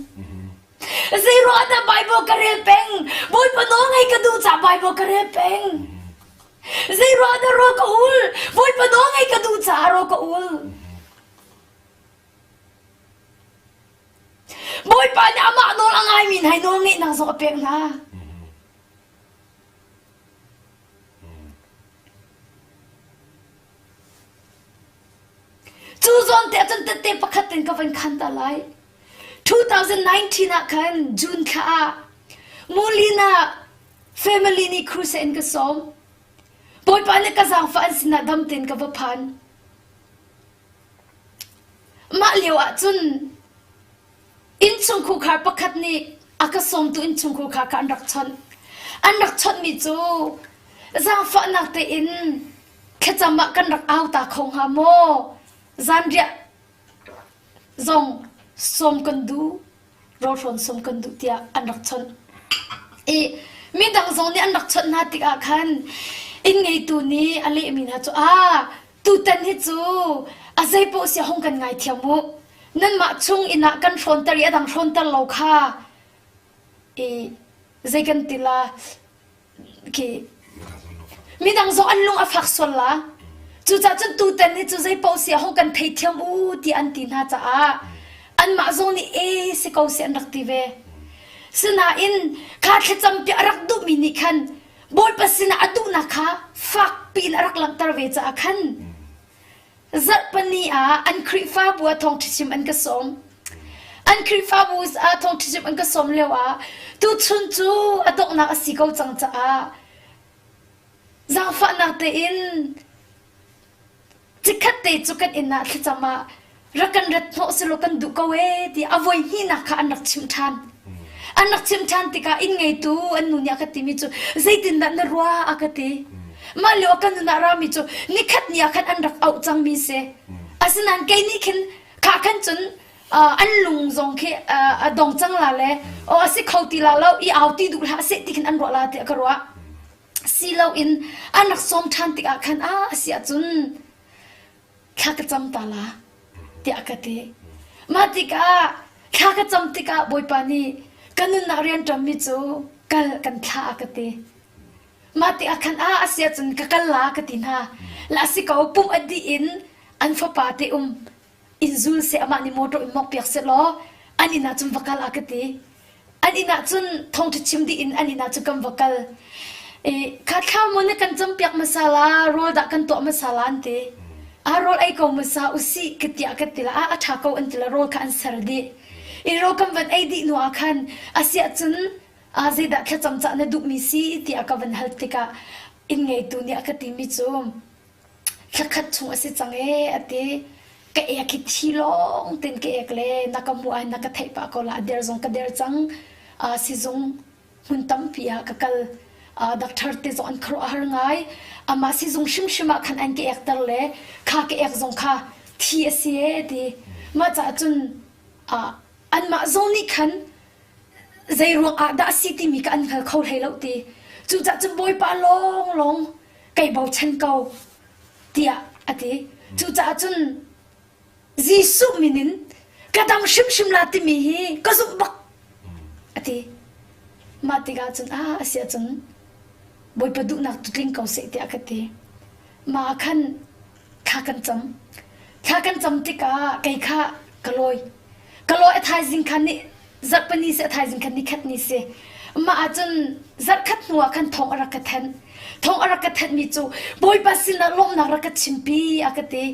Speaker 2: Zeiruang ah dah Bible ka rel peng? Bawipa nawl ngeih ka duh caah Bible ka rel peng. Zei ruah dah rawl ka ul? Bawipa nawl ngaih ka duh caah rawl ka ul. Bawipa nih amah nawl a ngaimi hna hi nawl ngeihnak zong a pek hna. Cu zawn te ahcun tette pakhat in ka van khan ta lai. 2019 ah khan June thla ah Mulina family nih crusade in ka sawm. Bawipa nih ka zaangfah an sinah dam tein ka va phan. Mah lio ah cun innchungkhar pakhat nih a ka sawmtu innchungkhar kha an rak chawnh. An rak chawnhmi cu zaangfahnak tein thlacam ah kan rak au ta kho hnga maw? Zanriah zong sawm kan duh, rawlhrawn sawm kan duh tiah an rak chawnh. I midang zong nih an rak chawnh hna tikah khan inn ngeitu nih a lehmi hna cu ah tutan hi cu a zeipaoh si hong kan ngaithiam u. Nanmah chung inn ah kan hrawnter i a dang hrawnter lo kha i zei kan ti la khi midang zong an lung a fak sual la. Cucaah cun tutan hi cu zeipaoh si hong kan theithiam u ti an ti hna caah anmah zong nih e si ko si an rak ti ve. Sinain kha thlacam piah a rak duhmi nih khan Bawipa sinah a duhnak kha fakpi in a rak langhter ve caah khan zarhpani ah an Khrihfabu ah thawngṭha chim an ka sawm. An Khrihfabu ah thawngṭha chim an ka sawm lio ah tuchun cu a donghnak a si ko cang caah zaangfahnak tein Chikkhat te cu kan inn ah thlacam ah rak kan rat hnawh selaw kan duh ko ee ti a voi hnihnak kha an rak chimh ṭhan. An rak chimh ṭhan tikah inn ngeitu an nu nih a ka timi cu zeitindah na ruah a ka ti. Mah lio kan nun ah rami cu nikhat ni ah khan an rak auh cangmi si. Asinain kei nih khin kha khan cun an lung zong khi a dong cang la le aw a si kho ti la lo i au ti duh hlah seh ti khin an ruah la tiah ka ruah. Si loin an rak sawm ṭhan tikah khan a a si ahcun thla ka cam ta la tiah ka ti. Mah tikah thla ka cam tikah Bawipa nih ka nunnak rianṭuanmi cu kal kan thlah a ka ti. Mah tikah khan a a si ahcun ka kal la ka ti hna. La si ko pumh a dih in an fapa te um in zul seh amah nih motor in mok piak seh law an inn ah cun va kal a ka ti. An inn ah cun thawngṭha chim dih in an inn ah cun kan va kal. I kha thla maw na kan campiak hmasa la, rawl dah kan tuah hmasa la an ti. A rawl ei ko hmasa usih ka tiah ka ti la, a a ṭha ko an ti la rawl kha an ser dih. I rawl kan van ei dih hnu ah khan a siah cun a zeidah thlacam cah na duhmi si tiah ka van hal tikah inn ngeitu nih a ka timi cu Thlakhat chung a si cang ee a ti. Ka ek hi thi lawng tein ka ek le na ka hmuh ah na ka theih pah ko la a der zong ka der cang. Uh, sizung hmun tampi ah ka kal. Uh, doctor te zong an khuaruah har ngai. Amah sizung hrimhrim ah khan an ka ekter le kha ka ek zong kha thi a si ee ti. Mah caah cun uh, anmah zong nih khan zei ruang ah dah a si timi ka an hngal kho hlei lo ti. Cucaah cun Bawipa lawng lawng kai bochan ko tiah a ti. Cucaah cun Jesuh min in ka dam hrimhrim la timi hi ka zumh bak a ti. Mah tikah cun ah a si ahcun Bawipa duhnak tu tling ko seh tiah ka ti. Mah ah khan thla kan cam. Thla kan cam tikah kei kha ka lawi. Ka lawi a thaizing khan nih zarhpini si a thaizing khan nikhat ni si. Mah ahcun zarhkhat hnu ah khan thawng a rak ka thanh. Thawng a rak ka thanhmi cu Bawipa sinah lawmhnak rak ka chimpi a ka ti.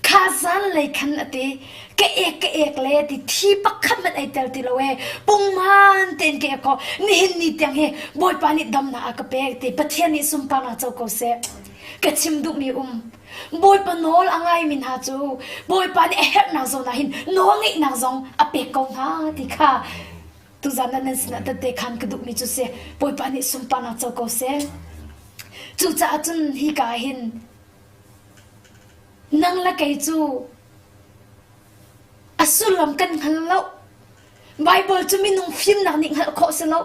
Speaker 2: Kha zan lei khan a ti. Ka ek ka ek le ti thi pakhat hmanh ai tel ti lo e. Pungman tein ka ek ko. Nihin ni tiang hi Bawipa nih damnak a ka pek ti Pathian nih sunparnak co ko seh. Ka chim duhmi um. Bawipa nawl a ngaimi hna cu Bawipa nih a herhnak zawn ah hin nawlngeihnak zong a pek ko hna ti kha tuzan ah nan sinah tette khan ka duhmi cu si Bawipa nih sunparnak co ko seh. Cucaah cun hika hin nang le kei cu a sullam kan hngal lo. Bible cu minung fimnak nih hngalh khawh si lo.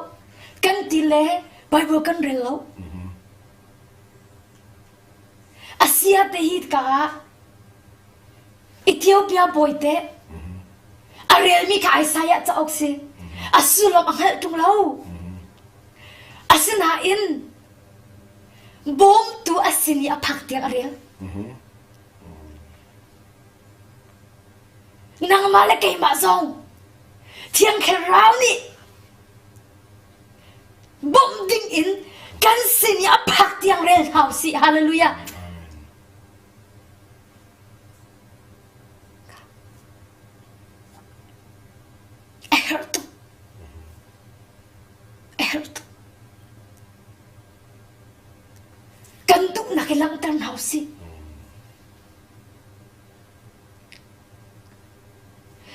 Speaker 2: Kan ti le Bible kan rel lo. A sia te hi ka ah Ethiopia bawi te a relmi kha Isaiah cauk si. A sullam a hngalh ṭung lo. Asinain Bawmtu a sin i a phak tiang a rel. Nangmah le keimah zong Thiang Thlarau nih bawmh ding in kan sin i a phak tiang rel hna usih. Hallelujah. A herh tuk. A herh tuk. Kan duhnak i langhter hna usih.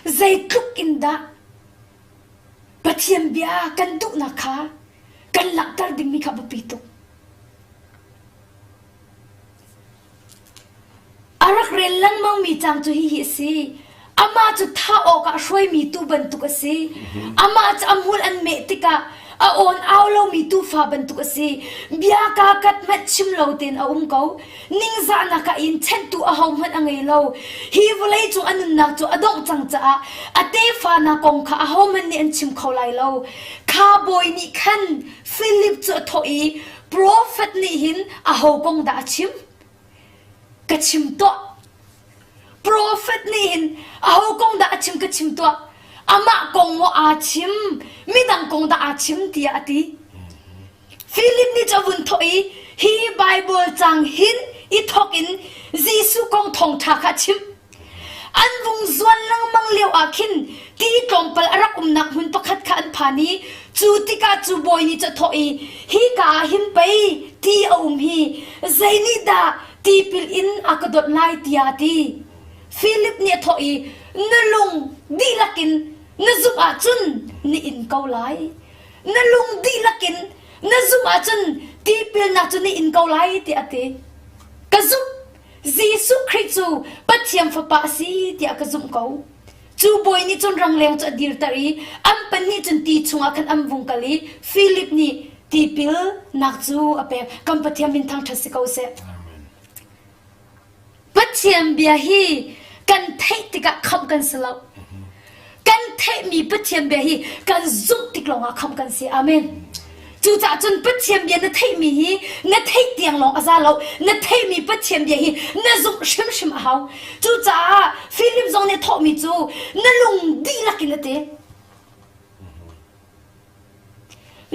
Speaker 2: Zeitluk in dah Pathian bia kan duhnak kha kan langhter dingmi kha biapi tuk. A rak rel lengmangmi cang cu hihi a si. Amah cu thah awkah hruaimi tuu bantuk a si. Amah cu a hmul an meh tikah a awn au lomi tuufa bantuk a si. Bia kaa kat hmanh chim lo tein a um ko. Ningzahnak ah in chenhtu ahohmanh a ngei lo. Hi vawlei cung a nunnak cu a dongh cang caah a tefa hna kong kha ahohmanh nih an chim kho lai lo. Kha bawi nih khan Filip cu a thawh i profet nih hin aho kong dah a chim? Ka chim tuah. Profet nih hin aho kong dah a chim ka chim tuah. Amah kong maw aa chim, midang kong dah aa chim tiah a ti. Philip nih cu a vun thawh i hi Baibal cang hin i thawk in Jesuh kong thawngṭha kha a chimh. An vung zuan lengmang lio ah khin ti tlawmpal a rak umnak hmun pakhat kha an phan i cu tikah cu bawi nih cu a thawh i hika ah hin pei ti a um hi zei nih dah tipil in a ka dawt lai tiah a ti. Philip nih a thawh i na lung dihlak in na zumh ahcun na in ko lai. Na lung dihlak in na zumh ahcun tipilnak cu na in ko lai tiah a ti. Ka zumh Jesuh Khrih cu Pathian Fapa a si tiah ka zumh ko. Cu bawi nih cun rangleng cu a dirter i an pahnih cun ti chungah khan an vung kal i Filip nih tipilnak cu a pek. Kan Pathian min thangṭhat si ko seh. Pathian bia hi kan theih tikah khamh kan si lo. Kan theihmi Pathian bia hi kan zumh tik lawngah khamh kan si. Amen. Cucaah cun Pathian bia na theihmi hi na theih tiang lawng a za lo. Na theihmi Pathian bia hi na zumh hrimhrim a hau. Cucaah Philip zong nih a thawhmi cu na lung dihlak in a ti.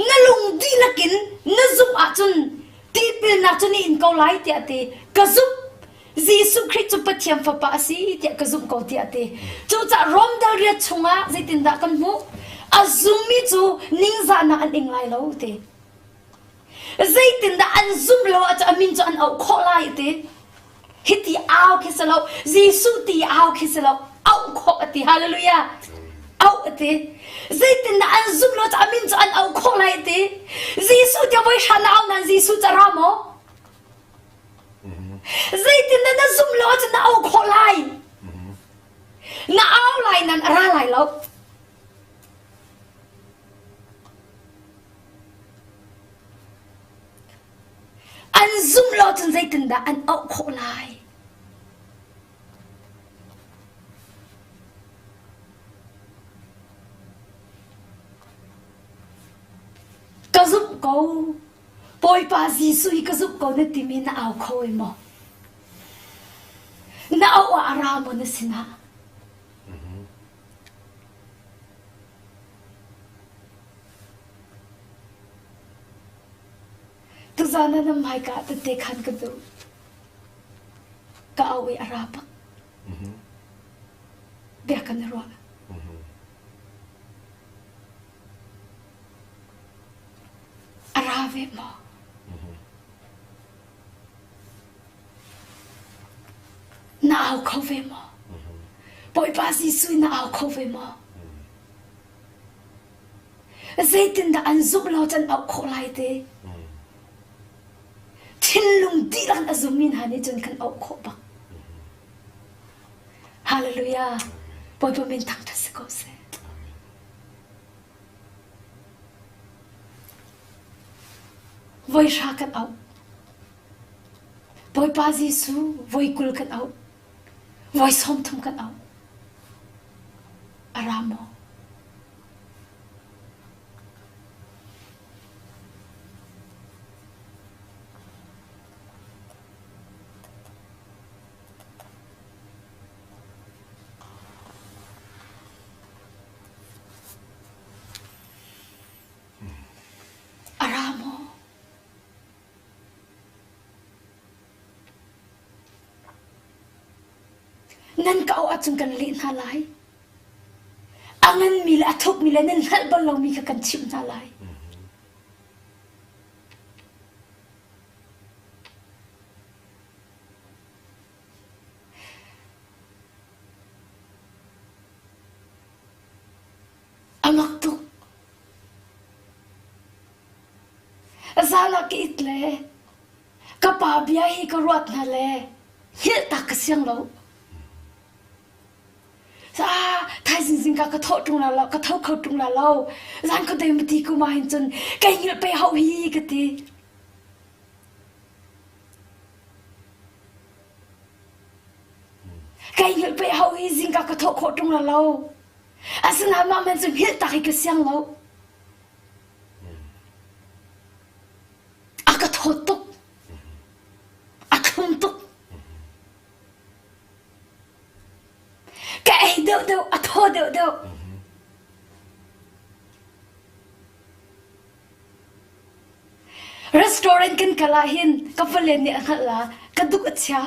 Speaker 2: Na lung dihlak in na zumh ahcun tipilnak cu na in ko lai tiah a ti. Ka zumh. Jesuh Khrih cu Pathian Fapa a si tiah ka zumh ko tiah a ti. Cucaah Rom dal riat chungah zeitindah kan hmuh? A zummi cu ningzahnak an ing lai lo ti. Zeitindah an zumh lo ahcun a min cu an auh khawh lai ti. Hiti au khi si lo, Jesuh ti au khi si lo, auh khawh a ti. Hallelujah. Auh a ti. Zeitindah an zumh lo cu a min cu an auh khawh lai a ti. Jesuh tiah voi hra na au nain Jesuh cu a ra maw? Zeitindah na zumh lo ahcun na auh khawh lai? Na au lai nan a ra lai lo. An zumh lo cun zeitindah an auh khawh lai? Ka zumh ko. Bawipa Jesuh hi ka zumh ko na timi na au kho ai maw? Na auh ah a ra maw na sinah? Tuzan ah nan hmaika ah tette khan ka duh. Ka auh i a ra bak. Bia kan i ruah. A ra ve maw? Na au kho ve maw? Bawipa Jesuh na au kho ve maw? Zeitindah an zumh lo can auh khawh lai te? Thinlung dihlak in a zummi hna nih cun kan auh khawh bak. Hallelujah. Bawipa min thangṭhat si ko seh. Voi hra kan auh. Bawipa Jesuh voi 20 kan auh. Voi 30 kan auh. A ra maw? Nan ka auh ahcun kan leh hna lai. A nganmi le a thukmi le nan hngalh bal lomi kha kan chimh hna lai. A mak tuk. Zan ah ka it le ka pa bia hi ka ruat hna le hngilh tak ka siang lo. Ah, thaizing zingka ka thawh ṭung la lo, ka tho kho ṭung la lo. Zan khuadei mati kuma hin cun kai hngilh pe hau hi ka ti. Kai hngilh pe hau hi zingka ka thawh khawh ṭung la lo. Asinain mah men cu hngilh tak hi ka siang lo. A ka thawt tuk. A thlum tuk. Ka ei deuhdeuh, a thaw deuhdeuh. Restaurant kan kal ah hin ka fale nih a hngalh la, ka duk a chia.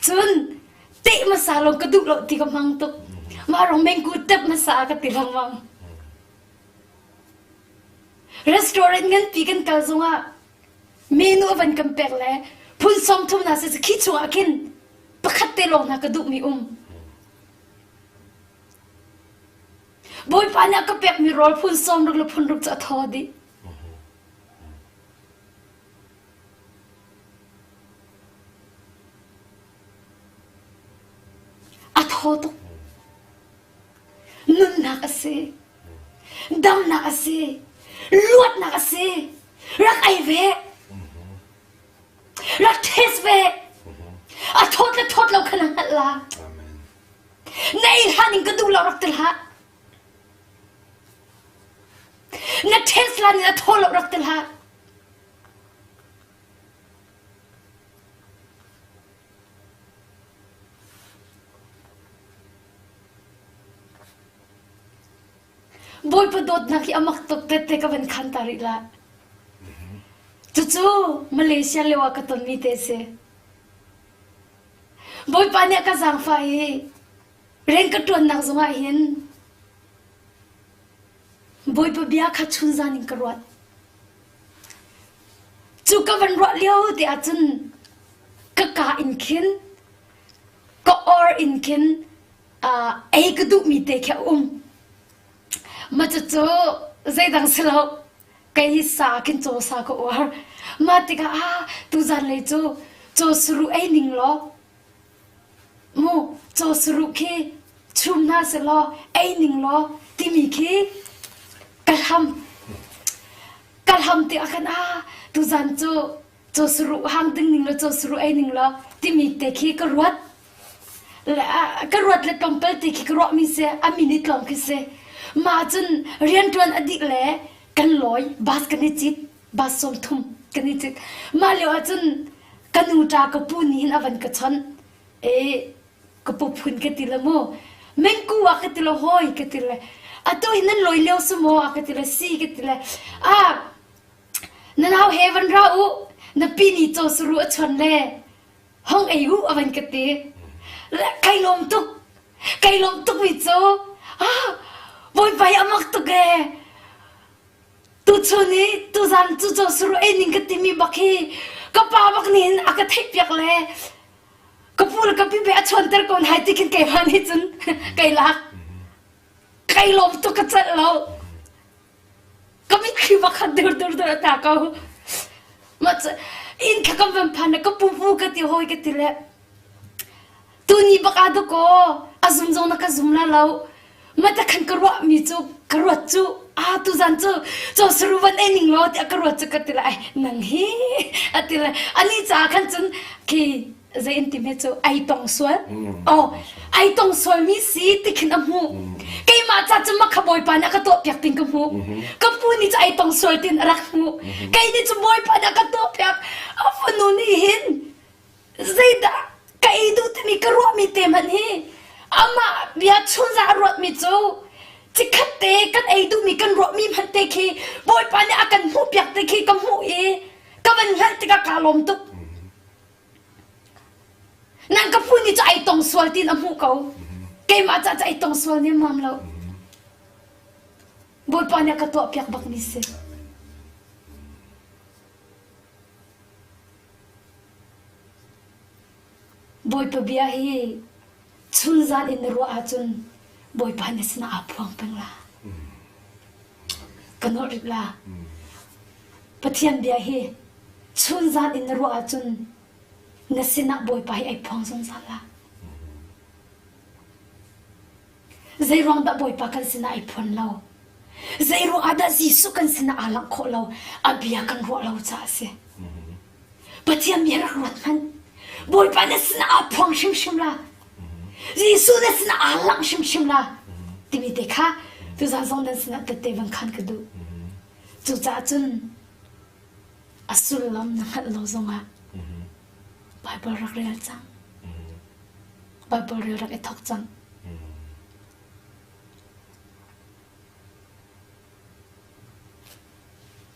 Speaker 2: Cun teh hmasa lawng ka duh lo ti ka hmang tuk. Mah rong mengku tep hmasa ka ti lengmang. Restaurant nganpi kan kal zongah menu a van kan pek le phun sawm thum hna si khi chungah khin pakhat te lawng hna ka duhmi um. Bawipa nih a ka pekmi rawl phun sawm ruk le phun ruk cu a thaw dih. A thaw tuk. Nunnak a si. Damnak a si. Luatnak a si. Rak ei ve. Rak taste ve. A thawt le thawt lo kha na hngalh la. Na ei hlan in ka duh lo rak ti hlah. Na taste hlan in a thaw lo rak ti hlah. Bawipa dawtnak hi a mak tuk tette ka van khan ta rih la. Cucu Malaysia lio ah ka tonmi te si. Bawipa nih a ka zaangfah i rian ka ṭuannak zongah hin Bawipa bia kha chunzan in ka ruat. Cu ka van ruah lio te ahcun ka ka in khin ka or in khin uh, ei ka duhmi te khi a um. Ma cucu zeidang si lo kei hi sa khin caw sa ka uar. Mah tikah ah tuzan lei cu caw saruh ei ning law mu caw saruh khi chum hna selaw ei ning law timi khi ka hlam. Ka hlam tikah khan ah tuzan cu caw saruh hang ding ning law caw saruh ei ning law timi te khi ka ruat. Ka ruat le tlawmpal ti khi ka ruahmi si a min i tlawm khi si. Mah cun rianṭuan a dih le kan lawi bus kan i cit bus 30 kan i cit. Mah lio ahcun ka nu ṭa ka pu nih hin a van ka chawnh. E ka pu phun ka ti le mu. Mengku ah ka ti le hawi ka ti le atu hi nan lawi lio si maw a ka ti le si ka ti le ah na nau he van ra u na pi nih caw saru a chon le hong ei u a van ka ti kai lawm tuk kai lawm tuk mi cu ah bawipa hi a mak tuk ee tuchun i tuzan cu caw suru ei ning ka timi bak hi ka pa bak nih hin a ka theih piak le ka pu le ka pi be a chuanter ko hai ti khin keimah nih cun kai lak kai lawm tuk ka celh lo ka mitthli pakhat dur dur dur a tla ko ma inn kha kan van phan ka pu pu ka ti hawi ka ti le tuni bak a dako a zum zong na ka zum la lo ma ta khan ka ruah mi cu ka ruat cu a tu zan cu cho saru van ei ning lo tiah ka ruat cu ka ti le ai nang hi a ti le ani ca khan cun khi zei in ti hme cu ai tong sual oh ai tong sual mi si ti khin a hmuh keimah ca cu makha bawipa nih a ka tuah piak tin ka hmuh ka pu nih cu ai tong sual tin a rak hmuh kei nih cu bawipa nih a ka tuah piak a fanu nih hin zeidah ka ei duh timi ka ruah mi te hmanh hi amah bia chunza a ruat mi cu cikhat te kan ei duh mi kan ruah mi hmanh te khi bawipa nih a kan hmuh piak te khi ka hmuh i ka van hngalh tikah kaa lawm tuk. Nan ka pu nih cu ai tong sual tiin a hmuh ko. Keimah ca cu ai tong sual nemmam lo. Bawipa nih a ka tuahpiak bakmi si. Bawipa bia hi chunzan in na ruah ahcun Bawipa na sinah aa phuang peng la. Ka nawlh rih la. Pathian bia hi chunzan in na ruah ahcun na sinah Bawipa hi ai phuang zungzal la. Zeiruang dah Bawipa kan sinah ai phuan lo? Zeiruang ah dah Jesuh kan sinah aa langh khawh lo? A bia kan ruah lo caah a si. Pathian bia rak ruat hmanh. Bawipa na sinah aa phuang hrimhrim la. Jesuh na sinah aa langh hrimhrim la. Timi te kha tuzan zong nan sinah tette van khan ka duh. Cucaah cun a sullam na hngalh lo zongah Bible rak rel cang. Bible rel rak i thawk cang.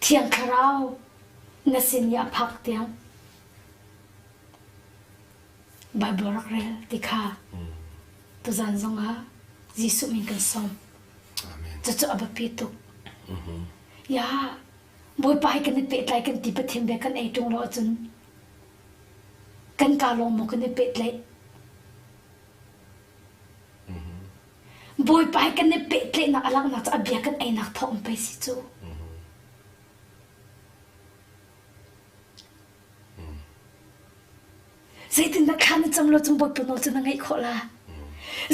Speaker 2: Thiang Thlarau na sin i a phak tiang Bible rak rel ti kha tuzan zongah Jesuh min kan sawm. Cucu a biapi tuk. Ya, Bawipa hi kan i pehtlai kan ti Pathian bia kan ei ṭung lo ahcun kan kaa lawng maw kan i pehtlaih? Bawipa he kan i pehtlaihnak a langhnak cu a bia kan einak thawng pei si cu. Zeitindah thla na cam lo cun Bawipa nawl cu na ngaih khawh la?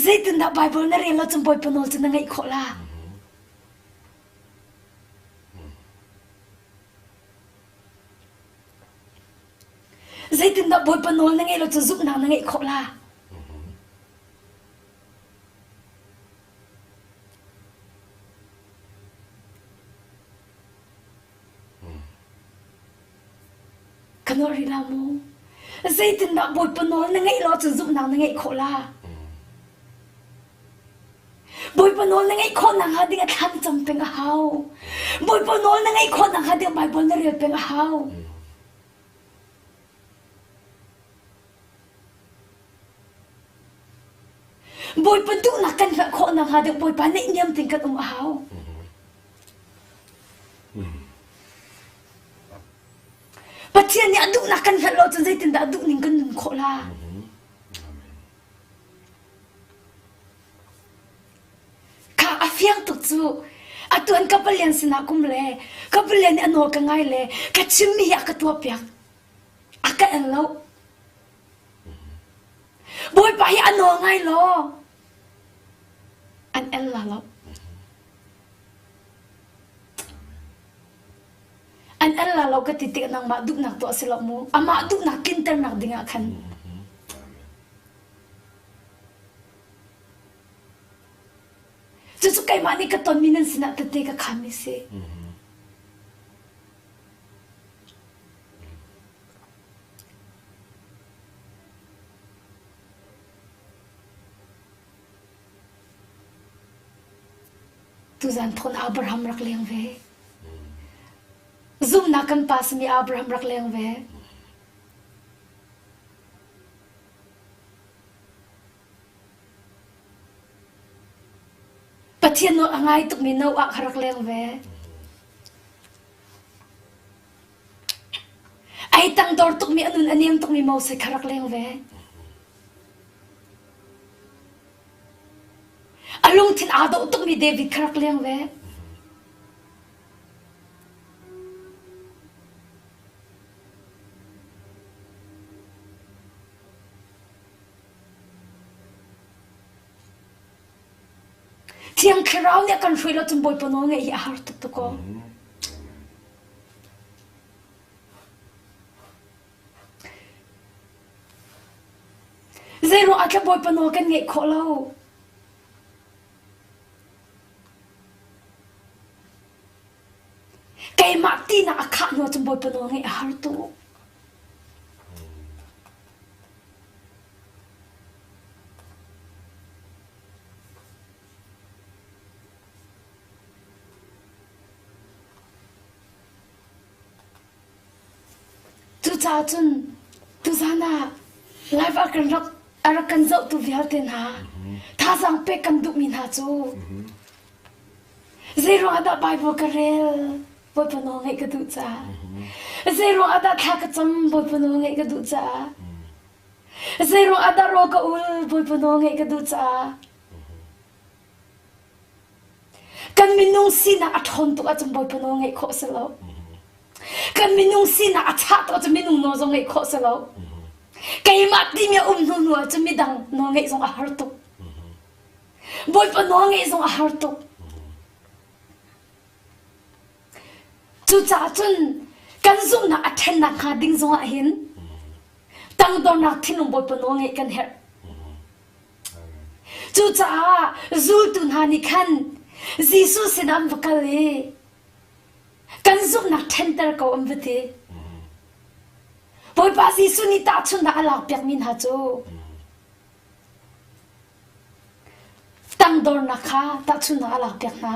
Speaker 2: Zeitindah Bible na rel lo cun Bawipa nawl cu na ngaih khawh la? Zeitindah Bawipa nawl na ngeih lo cu zumhnak na ngeih khawh la? Ka nawl rih la mu. Zeitindah Bawipa nawl na ngeih lo cun zumhnak na ngeih khawh la? Bawipa nawl na ngeih khawh nakhnga ding a thla na cam peng a hau. Bawipa nawl na ngeih khawh nakhnga ding Baibal na rel peng a hau. Bawipa duhnak kan hngalh khawh nakhnga ding Bawipa naihniam tein kan um a hau. Pathian nih a duhnak kan hngalh lo cun zeitindah a duhning kan nun khawh la? Kha a fiang tuk cu. Atu an ka palian sinah kum le ka palian nih a nawl ka ngai le ka chimmi hi a ka tuahpiak. A ka el lo. Bawipa hi a nawl ngai law an el la lo. An el la lo ka ti tik nangmah duhnak tuah si lo mu. Amah duhnak tlinternak dingah khan. Cucu keimah nih ka tonmi nan sinah tete ka khanmi si. Tuzan thon Abraham rak leng ve. Zumnak kan pa simi Abraham rak leng ve. Pathian nawl a ngai tukmi Noah kha rak leng ve. Ai tangdor tukmi a nun a nem tukmi Moses kha rak leng ve. A lungthin aa dawh tukmi David kha rak leng ve. Thiang Thlarau nih a kan hruai lo cun Bawipa nawl ngeih hi a har tuk tuk aw. Zeiruang ah Bawipa nawl kan ngeih khawh lo? Keimah tinak a khah hnu cun Bawipa nawl ngeih a har tuk. Cucaah cun tuzan ah. Live ah kan rak a rak kan zohtu vialte hna thazaang pek kan duhmi hna cu zeiruang ah dah Bible ka rel Bawipa nawl ngaih ka duh caah zeiruang ah dah thla ka cam Bawipa nawl ngaih ka duh caah zeiruang ah dah rawl ka ul Bawipa nawl ngaih ka duh caah Kan minung sinak a ṭhawn tuk ahcun Bawipa nawl ngaih khawh a si lo. Kan minung sinak a chah tuk ahcun minung nawl zong ngaih khawh a si lo. Keimah timi a um hnu hnu ahcun midang nawl ngaih zong a har tuk. Bawipa nawl ngaih zong a har tuk. Cucaah cun kan zumhnak a ṭhennak hnga ding zongah hin tangdornak thinlung Bawipa nawl ngaih kan herh. Cucaah zultu hna nih khan Jesuh sinah an va kal i kan zumhnak ṭhenter ko an va ti. Bawipa Jesuh nih tahchunhnak a lakpiakmi hna cu tangdornak kha tahchunhnak a lakpiak hna.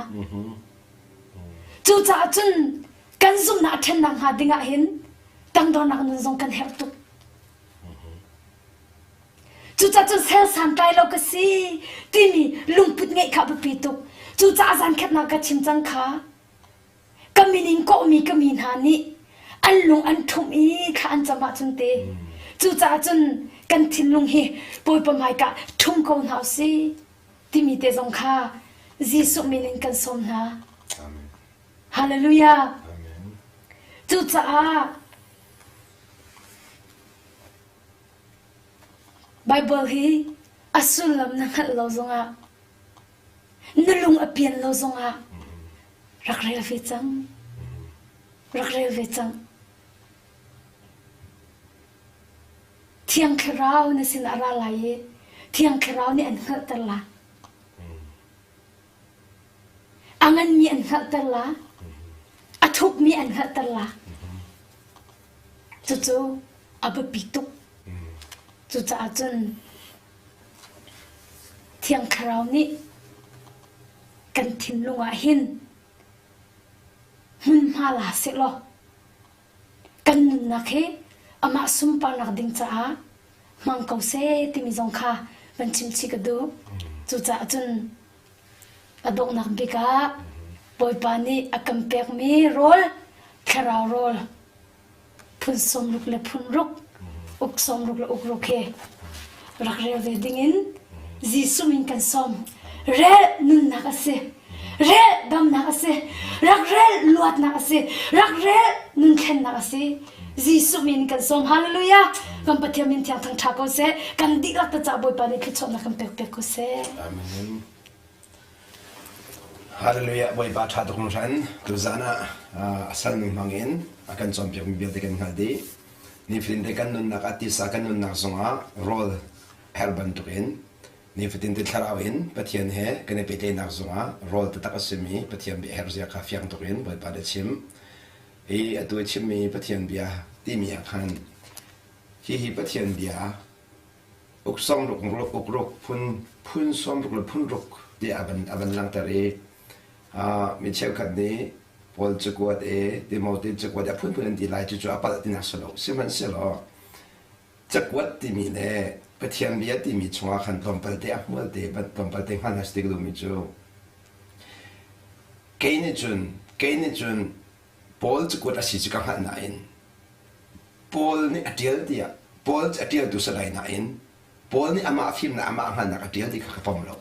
Speaker 2: Cucaah cun kan zumhnak a ṭhennak hnga dingah hin tangdornak nun zong kan herh tuk. Cucaah cun sel santlai lo ka si timi lungput ngeih kha a biapi tuk. Cucaah zankhatnak ka chim cang kha ka min in kawhmi ka mi hna nih an lung an ṭhumh i thla an cam ahcun te cucaah cun kan thinlung hi Bawipa hmaika ṭhum ko hna usih timi te zong kha Jesuh min in kan sawm hna. Hallelujah. Cucaah Baibal hi a sullam na hngalh lo zongah, na lung a pian lo zongah rak rel ve cang. Rak rel ve cang. Thiang Thlarau na sin a ra lai i Thiang Thlarau nih an hngalhter la. A nganmi an hngalhter la. A thukmi an hngalhter la. Cucu a biapi tuk. Cucaah cun Thiang Thlarau nih kan thinlung ah hin hmunhma la sehlaw kan nunnak hi amah sunparnak ding caah hmang ko seh timi zong kha van chim chih ka duh. Cucaah cun a donghnak bik ah Bawipa nih a kan pekmi rawl, thlarau rawl, phun sawmruk le phun ruk, uk sawmruk le uk ruk hi rak rel ve dingin Jesuh min kan sawm. Rel nunnak a si. Rel damnak a si. Rak rel luatnak a si. Rak rel nunthlennak a si. Jesuh min kan sawm. Hallelujah. Kan Pathian min thiang thang ṭha ko seh. Kan dihlak te caah Bawipa nih thluachuahnak kan pek piak ko seh.
Speaker 1: Amen. Hallelujah Bawipa ṭha tuk hringhran tuzan ah a salnu hmangin a kan cawnpiakmi vialte kan hngalh dih. Nifatin te kan nunnak ah tisa kan nunnak zongah rawl herh bantukin nifatin te thlarau in Pathian he kan i pehtlaihnak zongah rawl taktak a simi Pathian bia herhzia kha fiang tukin Bawipa nih a chim. Hi atu a chimmi Pathian bia timi ah khan hihi Pathian bia uk sawmruk uk ruk phun phun sawmruk le phun ruk tiah a van a van langhter i mi cheukhat nih Paul cakuat e Timote cakuat a phunphun an ti lai cucu a palh tinak si lo sihmanhsehlaw cakuat timi le Pathian bia timi chungah khan tlawmpal te a hmual te tlawmpal te hngal has ti ka duhmi cu kei nih cun kei nih cun Paul cakuat a si cu ka hngalh nain Paul nih a ṭial tiah Paul cu a ṭialtu si lai nain Paul nih amah fimnak amah hngalhnak a ṭial ti kha ka pom lo.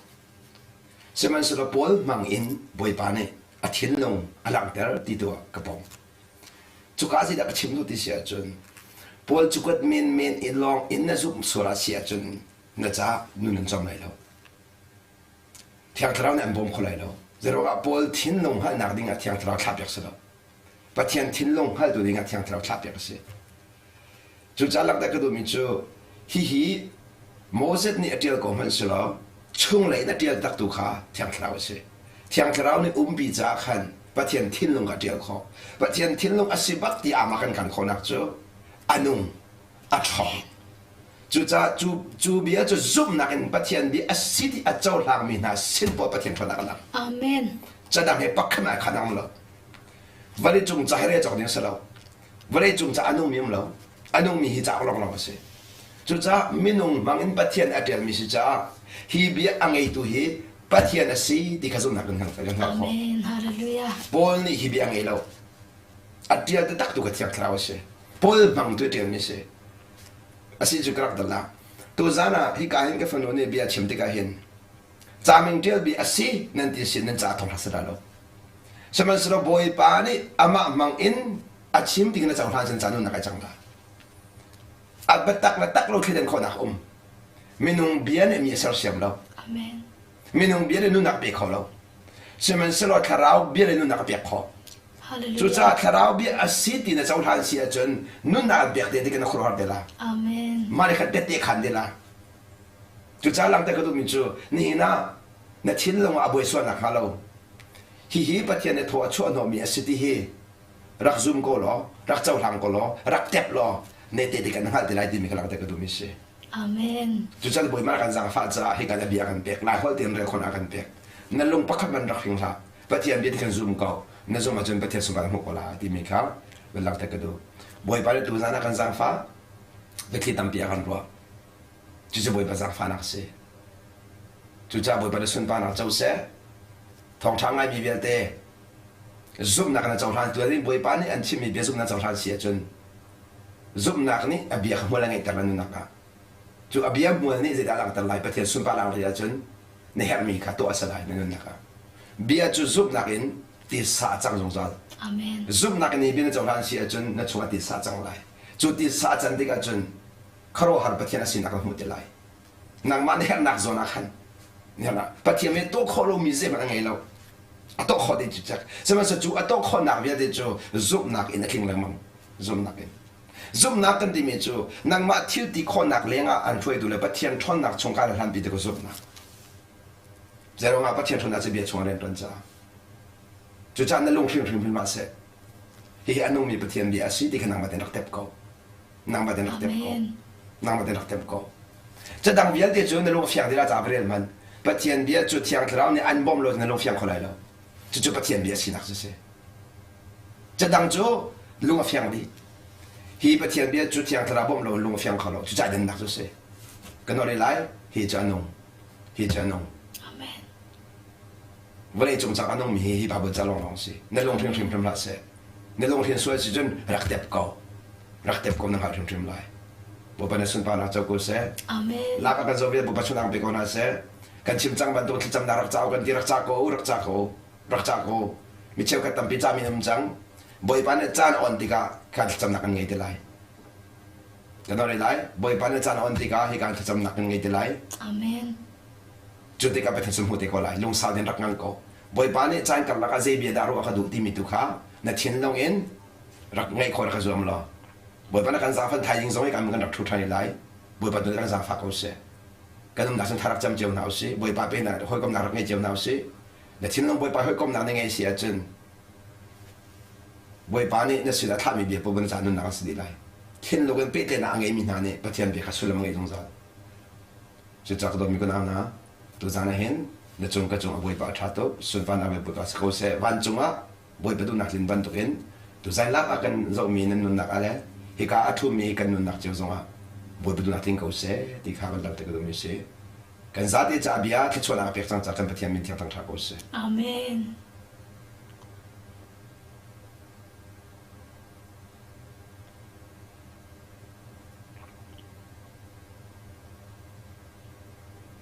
Speaker 1: Sihmanhsehlaw Paul hmang in Bawipa nih a thinlung a langhter ti tu ah ka pom. Cuka zeidah ka chim duh ti si ahcun Paul cukuat menmen i lawng in na zumh sual ah si ahcun na caah nun an cawm lai lo. Thiang Thlarau nih an bawm kho lai lo. Zeiruangah Paul thinlung hngalhnak ding ah Thiang Thlarau thlahpiak si lo. Pathian thinlung hngaltu dingah Thiang Thlarau thlahpiak a si. Cucaah langhter ka duhmi cu hihi Moses nih a ṭial ko hmanh si law chunglei in a ṭial taktu kha Thiang Thlarau a si. Thiang Thlarau nih umpi caah khan Pathian thinlung kha a ṭial khawh. Pathian thinlung a si bak ti amah kan kan khawhnak cu a nung, a ṭhawng. Cucaah cu, cu bia cu zumhnak in Pathian bia a si ti a cohlangmi hna sin pawl Pathian ṭhawnnak a lang.
Speaker 2: Amen.
Speaker 1: Cadang he pakhat ah khan a um lo. Vawleicung ca he rel cawk ding a si lo. Vawleicung ca a nungmi um lo. A nungmi hi cauk lawnglawng a si. Cucaah minung hmang in Pathian a ṭialmi si caah hi bia a ngeitu hi Pathian a si ti kha zumhnak kan hngalh khawh.
Speaker 2: Amen. Hallelujah.
Speaker 1: Paul nih hi bia a ngei lo. A ṭial taktak tu kha Thiang Thlarau a si. Paul hmang tu a ṭialmi a si. A si cu ka rak dal ah. Tuzan ah hika hin ka fanu nih bia chim tikah hin caming ṭial bi a si nan ti sin nan ca thong hlah dah lo. Sihmanhsehlaw Bawipa nih amah hmang in a chim ti na cohlan cun ca nunnak ai cang la. A biatak le tak lo thleidan khawhnak a um. Minung bia nih mi a sersiam lo.
Speaker 2: Amen.
Speaker 1: Minung bia nih nunnak pe kho lo. Sihmanhsehlaw thlarau bia nih nunnak a pek khawh. Cucaah thlarau bia a si ti na cohlan si ahcun nunnak an pek te ti na khuaruahhar te la.
Speaker 2: Amen.
Speaker 1: Mah nih khan tette khan te la. Cucaah langhter ka duhmi cu nihin ah na thinlung ah a buai sual nakhnga lo hihi Pathian nih thaw a chuah hnawhmi a si ti hi rak zum ko law, rak cohlang ko law, rak tep law ne te ti kan hngalh te lai timi ka langhter ka duhmi a si.
Speaker 2: Amen.
Speaker 1: Cucan Bawipa kan zaangfah caah hi kan bia kan pek, lai holh tein rel khawhnak kan pek. Na lung pakhat man rak hring hlah. Pathian bia ti kan zum ko. Na zum ahcun Pathian sungah na hmuh ko la timi kha van langhter ka duh. Bawipa nih tuzan ah kan zaangfah, biathli tampi a kan ruah. Cucu Bawipa zaangfahnak a si. Cucaah Bawipa nih sunparnak co seh. Thawngṭha ngaimi vialte zumhnak na cohlan tu nih Bawipa nih an chimmi bia zumhnak cohlan si ahcun zumhnak nih a bia kha hmual a ngeihter na nunnak ah. Cu a bia hmual nih zeidah a langhter lai Pathian sunparnak lei ahcun na herhmi kha tuah a si lai na nunnak ah. Bia cu zumhnak in tisa a cang zungzal.
Speaker 2: Amen.
Speaker 1: Zumhnak in bia na cohlan si ahcun na chungah tisa a cang lai. Cu tisa a can tikah cun khuaruahhar Pathian a sinak na hmuh ti lai. Nangmah na herhnak zawn ah khan Pathian nih tuah khawh lomi zeihmanh a ngei lo. A tuah khawh ding cu cek. Sihmanhsehlaw cu a tuah khawhnak vialte cu zumhnak in a tling lengmang. Zumhnak in. Zumhnak kan timi cu nangmah thil ti khawhnak lengah an hruaitu le Pathian ṭhawnnak chung kaan hlanpi ti ka zumhnak. Zeiruangah Pathian ṭhawnnak cu bia chung a rianṭuan caah. Cucaah na lung hrimhrim hrim hlah seh. Hihi a nungmi Pathian bia a si ti kha nangmah tein rak tep ko. Nangmah tein rak tep ko. Nangmah tein rak tep ko. Cadang vialte cu na lung fiang dih ca va rel hmanh. Pathian bia cu Thiang Thlarau nih an bawmh lo na lung fiang kho lai lo. Cucu Pathian bia sinak cu si. Cadang cu lung a fiang dih. Hi Pathian bia cu Thiang Thlarau bawmh lo lung a fiang kho lo. Cucaah dannak cu si. Ka nawl lai, hi cu a nung. Hi cu a nung.
Speaker 2: Amen.
Speaker 1: Vawlei cung cang a nungmi hi hi Bible ca lawnglawng si. Na lung hrimhrim hrim hlah seh. Na lungthin sual si cun rak tep ko. Rak tep ko na hngalh hrimhrim lai. Bawipa na sunparnak co ko seh.
Speaker 2: Amen.
Speaker 1: Lak a kan zoh vial Bawipa chungah pe ko hna seh. Kan chim cang bantuk thlacamnak rak ca kan ti rak ca ko rak ca ko rak ca ko. Mi cheukhat tampi ca min um cang. Bawipa nih caan on tikah kan thlacamnak kan ngei te lai. Kan ore lai. Bawipa nih caan on tikah hi kan thlacamnak kan ngei te lai.
Speaker 2: Amen.
Speaker 1: Cu tikah Pathian cu hmu te ko lai. Lungsau tein rak ngang ko. Bawipa nih caan karlak ah zei bia dah ruah ka duh timi tu kha na thinlung in rak ngaih khawh rak ka zuam law Bawipa na kan zaangfan thaizing zong i kan kan rak ṭhu ṭhan lai. Bawipa tu kan zaangfah ko seh. Kan umnak cun tha rak cam cio hna usih. Bawipa pe na hawikomnak rak ngei cio hna usih. Na thinlung Bawipa hawikomnak na ngei si ahcun Bawipa nih na sin a thlahmi bia paoh na ca nunnak an si dih lai. Thinlung in pehtlaihnak a ngeimi hna nih Pathian bia kha sullam a ngei zungzal. Cucaah ka dawtmi ka nau hna, tuzaan ah hin na cung ka cung a Bawipa a ṭha tuk, sunparnak le Bawipa si ko seh. Vancung ah Bawipa duhnak tlin bantukin tuzaan lak ah kan zohmi nan nunnak ah le hika a ṭhumi kan nunnak cio zongah Bawipa duhnak tling ko seh ti kha kan langhter ka duhmi a si. Kan zate ca bia thluachuahnak a pek cang caah kan Pathian min thiang thangṭha ko seh.
Speaker 2: Amen.